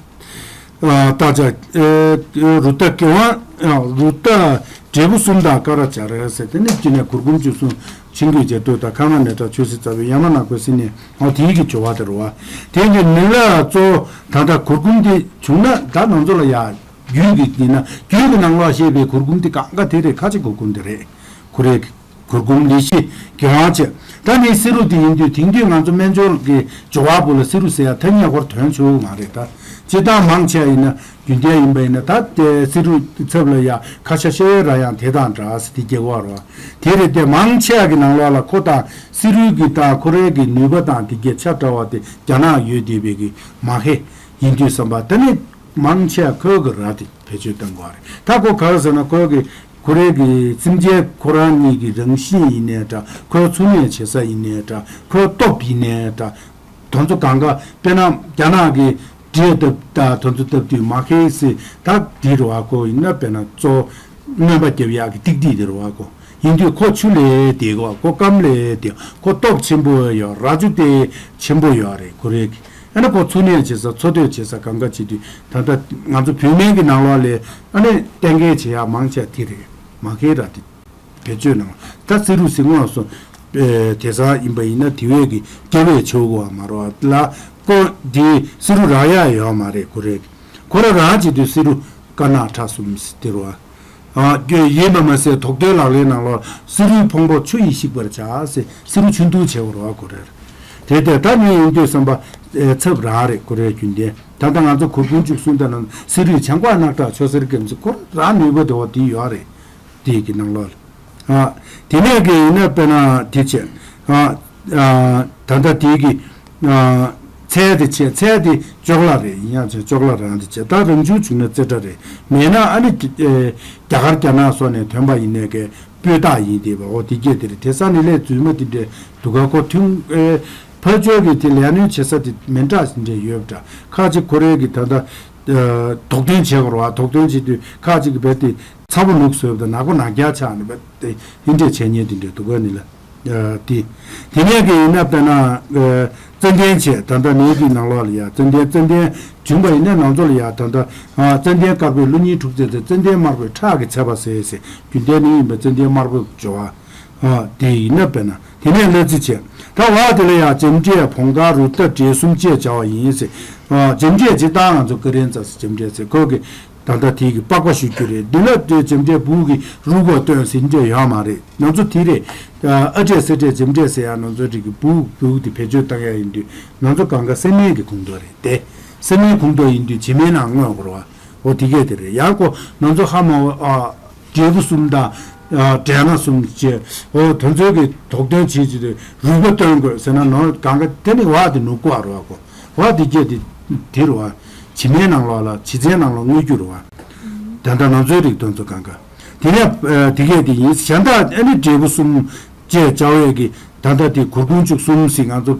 ཨ་སྟག་ཆ། ཨེ་རུ་ཏ་དགེ་དབང་། ཨ་རུ་ཏ་འབྲས་བུ་གསུམ་དང་ཀ་ར་བྱ་རེ་ཟེར་དེ་ནི་སྤྱི་ནས་གུར་གུམ་བཅུ་གསུམ་ཆིང་གོས་རྒྱ་སྟོད་དང་ཁ་ང་ནས་གྲགས་ཆོས་སྲིད་རྩ་བའི་ཡ་མ་ན་ཁོའི་སྲི་ནས་འོ་དེའི་གི་སྦྱོར་བ་དེ་རུ་བ། དེ་གི་ནི་ལ་གཙོ་བོ་ད་ལྟ་གུར་གུམ་དེ་བྱུང་ན་ད་ང་ཚོ་ལ་ཡ་རྒྱུད་ཀྱི་ཡིན་ན་རྒྱུད་ཀྱི་ནང་ལོགས་བཤད་པའི་གུར་གུམ་དེ་གང་ག་དེ་རེད། ཁ་ཆེ་གུར་གུམ་དེ་རེད། ཁོ་རེ་གུར་གུམ་ལི་ཤི་དགེ་དབང་བྱས། ད་ནི་སི་རུ་དེ་ཡིན་དུས་དེང་དུས་ང་ཚོ་སྨན་སྦྱོར་གྱི་སྦྱོར་བ་པོ་ལ་སི་རུ་ཟེར་ཡ་ཐ་སྙད་སྐོར་དོན་ཆུང་མ་རེད་ད། སྤྱིར་བཏང་མང་ཆེ་ཡིན་ན་རྒྱུན་ལྡན་ཡིན་པ་ཡིན་ན་ད་དེ་སི་རུ་ཚབ་ལ་ཡ་ཁ་ཤ་ཤ་ཡའི་ར་ཡང་དེ་དང་འདྲ་སི་དེ་རྒྱལ་བ་རོ། དེ་རེད་དེ་མང་ཆེ་གི་ནང་ལོགས་ལ་ཁོ་དང་སི་རུ་གི་དང་ཁོ་རེ་གི་ནུས་པ་དང་དེ་གྱད་ཆ་འདྲ་བ་དེ་རྒྱ་ནག་ཡོད་བསྡད་པའི་གི་མ་ཧེ་ཡིན་དུས་བསམ་པ་ད་ནི་མང་ཆེ་ཁོའི་གི་ར་དེ་བེད་སྤྱོད་གཏང་དགོས་རེད། ད་ཁོ་ག་རེ་ཟེར་ན་ཁོའི་གི་ཁོ་རེ་གི་སེམས་ཅན་ཁོ་རང་གཉིས་ཀྱི་རང་བཞིན་ཡིན་ནའི་འདྲ། ཁོའི་ཚུགས་གནས་བྱེད་ས་ཡིན་ནའི་འདྲ། ཁོའི་སྟོབས་ཡིན་ནའི་འདྲ། དོན་ཚོ་གང་ག་དཔེར་ན་རྒྱ་ནག་གི་འདྲེ་བཏབ་ད་དོན་ཚོ་བཏབ་དུས་མ་ཁེ་སི་ད་འདི་རུ་བ་ཁོ་ཡིན་ན་དཔེར་ན་གཙོ་བོ་རྔོན་པ་རྒྱབ་ཡག་གི་ཏིག་ཏིག་དེ་རུ་བ་ཁོ་ཡིན་དུས་ཁོ་ཆུ་ལས་དེ་གོ་ཁོ་སྐམ་ལས་དེ་ཁོ་སྟོབས་ཆེན་པོ་ཡོད། རྭ་ཅོ་དེ་ཆེན་པོ་ཡོད་རེད། ཁོ་རེ་གི་ཨ་ནི་ཁོ་ཚུགས་གནས་བྱེད་ས་འཚོ་སྡོད་བྱེད་ས་གང་ག་བྱེད་དུས་ད་ལྟ་ང་ཚོ་བོད་སྨན་གྱི་ནང་ལོགས་ལས་ཨ་ནི་གཏན་འཁེལ་བྱེད་ཡག་མང་ཆེ་དེ་རེད། མ་ཁེ་ར་དེ་བེད་སྤྱོད་གནང་ད་སི་རུ་སི་དངོས་སུ་དེ་ས་ཡིན་པ་ཡིན་ན་དེ་བས་ཀྱི་སྐྱེ་བས་ཆོག་གོ་བ་མ་རོ་ལ་ཀོ་དེ་སི་རུ་རག་ཡག་ཡོད་མ་རེད། ཁོ་རེ་ཁོ་ར་རང་བྱེད་དུས་སི་རུ་དཀར་ནག་ཁྲ་གསུམ་དེ་རུ་བ། ཨ་ཡིན་པ་མ་ཟད་དོགས་འདོན་ལག་ལེན་ནང་ལོགས་སི་རུའི་ཕུང་པོ་ཆུ་ཡིས་བཤིག་པར་བྱ་ཟེར་སི་རུ་ཆུ་འཐུང་བྱེད་དགོས་རེད་བ་ཁོ་རེར། དེ་ལྟར་ད་ནི་ཡིན་དུས་བསམ་པ་ཚབ་རང་རེད་ཁོ་རེ་རྒྱུན་ལྡན། ད་ལྟ་ང་ཚོ་གུར་གུམ་བཅུ་གསུམ་དང་ནང་སི་རུའི་བྱང་ཀ་རྣག་ཁྲག་ཆོས་སེར་སྐེམ་ཚེ་ཁོ་རང་ནུས་པ་དེ་བ་དེ་ཡོད་རེད། དེ་གི་ནང་ལོགས་ལ། ཨ་དེ་ནས་གི་ཡིན་ན་དཔེར་ན་དེ་བྱས། ཨ་ཨ་ད་ལྟ་དེ་གི་ཨ་ཚལ་དེ་བྱས་ཚལ་དེ་ཅོག་ལ་རེད། ཡིན་ཡང་བྱས་ཅོག་ལ་རང་དེ་བྱས་ད་རང་བྱུང་བྱུང་ན་རྩེ་གྲ་རེད། མེད་ན་ཨ་ནི་ཨེ་རྒྱ་གར་རྒྱ་ནག་སོགས་ནས་ཐོན་པ་ཡིན་ནའི་གི་སྤུས་དག་ཡིན་དེ་བ་འོ་དེ་སྐད་དེ་རེད། དེ་ས་ནི་ལས་རྫུན་མ་དེ་འདྲས་འདུག་ག་ཁོ་ཐུན་ཨེ་ཕར་ཕྱོགས་ཀྱི་དེ་ལས་སྣོན་བྱེད་ས་དེ་མི་འདྲ་ཞིག་འདྲས་ཡོད་པ་འདྲ། ཁ་ཅིག་ཁོ་རའི་གི་ད་ལྟ་དོགས་འདོན་བྱེད་དགོས་རེད་བ། དོགས་འདོན་བྱེད་དུས་ཁ་ཅིག་གི་བས་དེ། ཚ་པོ་ལུག་ཟོས་པ་དང་ནག་པོ་ནག་རྒྱག་ཆགས་ནས་པ་དེ་ཡིན་འདྲས་བྱས་ཉེས་དེ་འདྲས་འདུག་ག་ནི་ལ། དེ་དེ་ནས་གི་ཡིན་ན་དཔེར་ན་ཙན་དན་བྱས་ད་ལྟ་ནས་ཀྱི་ནང་ལོགས་ལ་ཡ་ཙན་དན་ཙན་དན་བྱུང་པ་ཡིན་ན་ནང་ཚོ་ལ་ཡ་ད་ལྟ་ཙན་དན་དཀར་པོའི་ཀླུ་རྙིང་འཁྲུགས་ཚེ་ཙན་དན་དམར་པོའི་ཁྲག་གིས་ཚད་པ་ཟེར་ཟེར་རྒྱུན་ལྡན་ནི་ཡིན་པ་ཙན་དན་དམར་པོའི་སྦྱོར་བ། ཨ་དེ་ཡིན་ན་དཔེར་ན་དེ་ནས་གླ་རྩི་བྱས། ད་བ་དེ་ལ་ཡང་ལྕེ་འབྲས་བོང་ཁ་རུ་རྟ་དྲེལ་གསུམ་བཅས་བྱ་བ་ཡིན་ཟེར། ཨ་ལྕེ་འབྲས་ཇི་ལྟར་ང་ཚོ་ཀ་རན་ཙ་ཟེར་ལྕེ་འབྲས་ཟེར་ཁོ་གི་ད་ལྟ་དེ་གི་པགས་པ་ཞུ་རྒྱུ་རེད། འདི་ལ་ལྕེ་འབྲས་བུ་གི་རུ་གོ་བཏོན་ཟེར་འདྲ་ཡོད་མ་རེད། ང་ཚོ་དེ་རེད། ཨ་སྤྲད་ས་སྤྲད་ལྕེ་འབྲས་ཟེར་ཡང་ང་ཚོ་རིགས་ཀྱི་བུ་བུ་དེ་བེད་སྤྱོད་བཏང་ཡ་ཡིན་དུས་ང་ཚོ་གང་ག་སེམས་ནད་ཀྱི་ཁུངས་གཏོགས་རེད་དེ། སེམས་ནད་ཁུངས་གཏོགས་ཡིན་དུས་བྱེ་སྨྲེ་ནང་མངོན་དགོས་རེད་བ། འོ་དེ་གས་དེ་རེད། ཡང་ཁོ་ང་ཚོ་ཧ་མ་བ་ཨ་འབྲས་བུ་གསུམ་དང་ཨ་སྦྲང་ནག་གསུམ་བཅས་འོ་དེ་ཚོའི་གི་དོགས་དོན་བྱེད་ཅི་དེ་རུས་པ་བཏོན་དགོས་ཟེར་ན་ནོར་གང་ག་དེ་ནི་བ་དེ་ནུབ་དགོས་རེད་བ། ཁོ་བ་དེ་གས་དེ་དེ་རེད་བ། བྱེ་སྨྲེ་ནང་ལོགས་ལ་བྱེ་ཚན་ནང་ལོགས་མངོན་རྒྱུ་རེད་བ། ད་ལྟ་ང་ཚོའི་རིགས་དོན་ཚོ་གང་ག་དེ་ནས་ཨ་དེ་གས་དེ་ཡིན། གཞན་དག་ཨ་ནི་འབྲས་བུ་གསུམ་བཅས་བྱ་བའི་གི་ད་ལྟ་དེ་གུར་ཀུན་ཅུག་གསུམ་ཟེར་ང་ཚོ་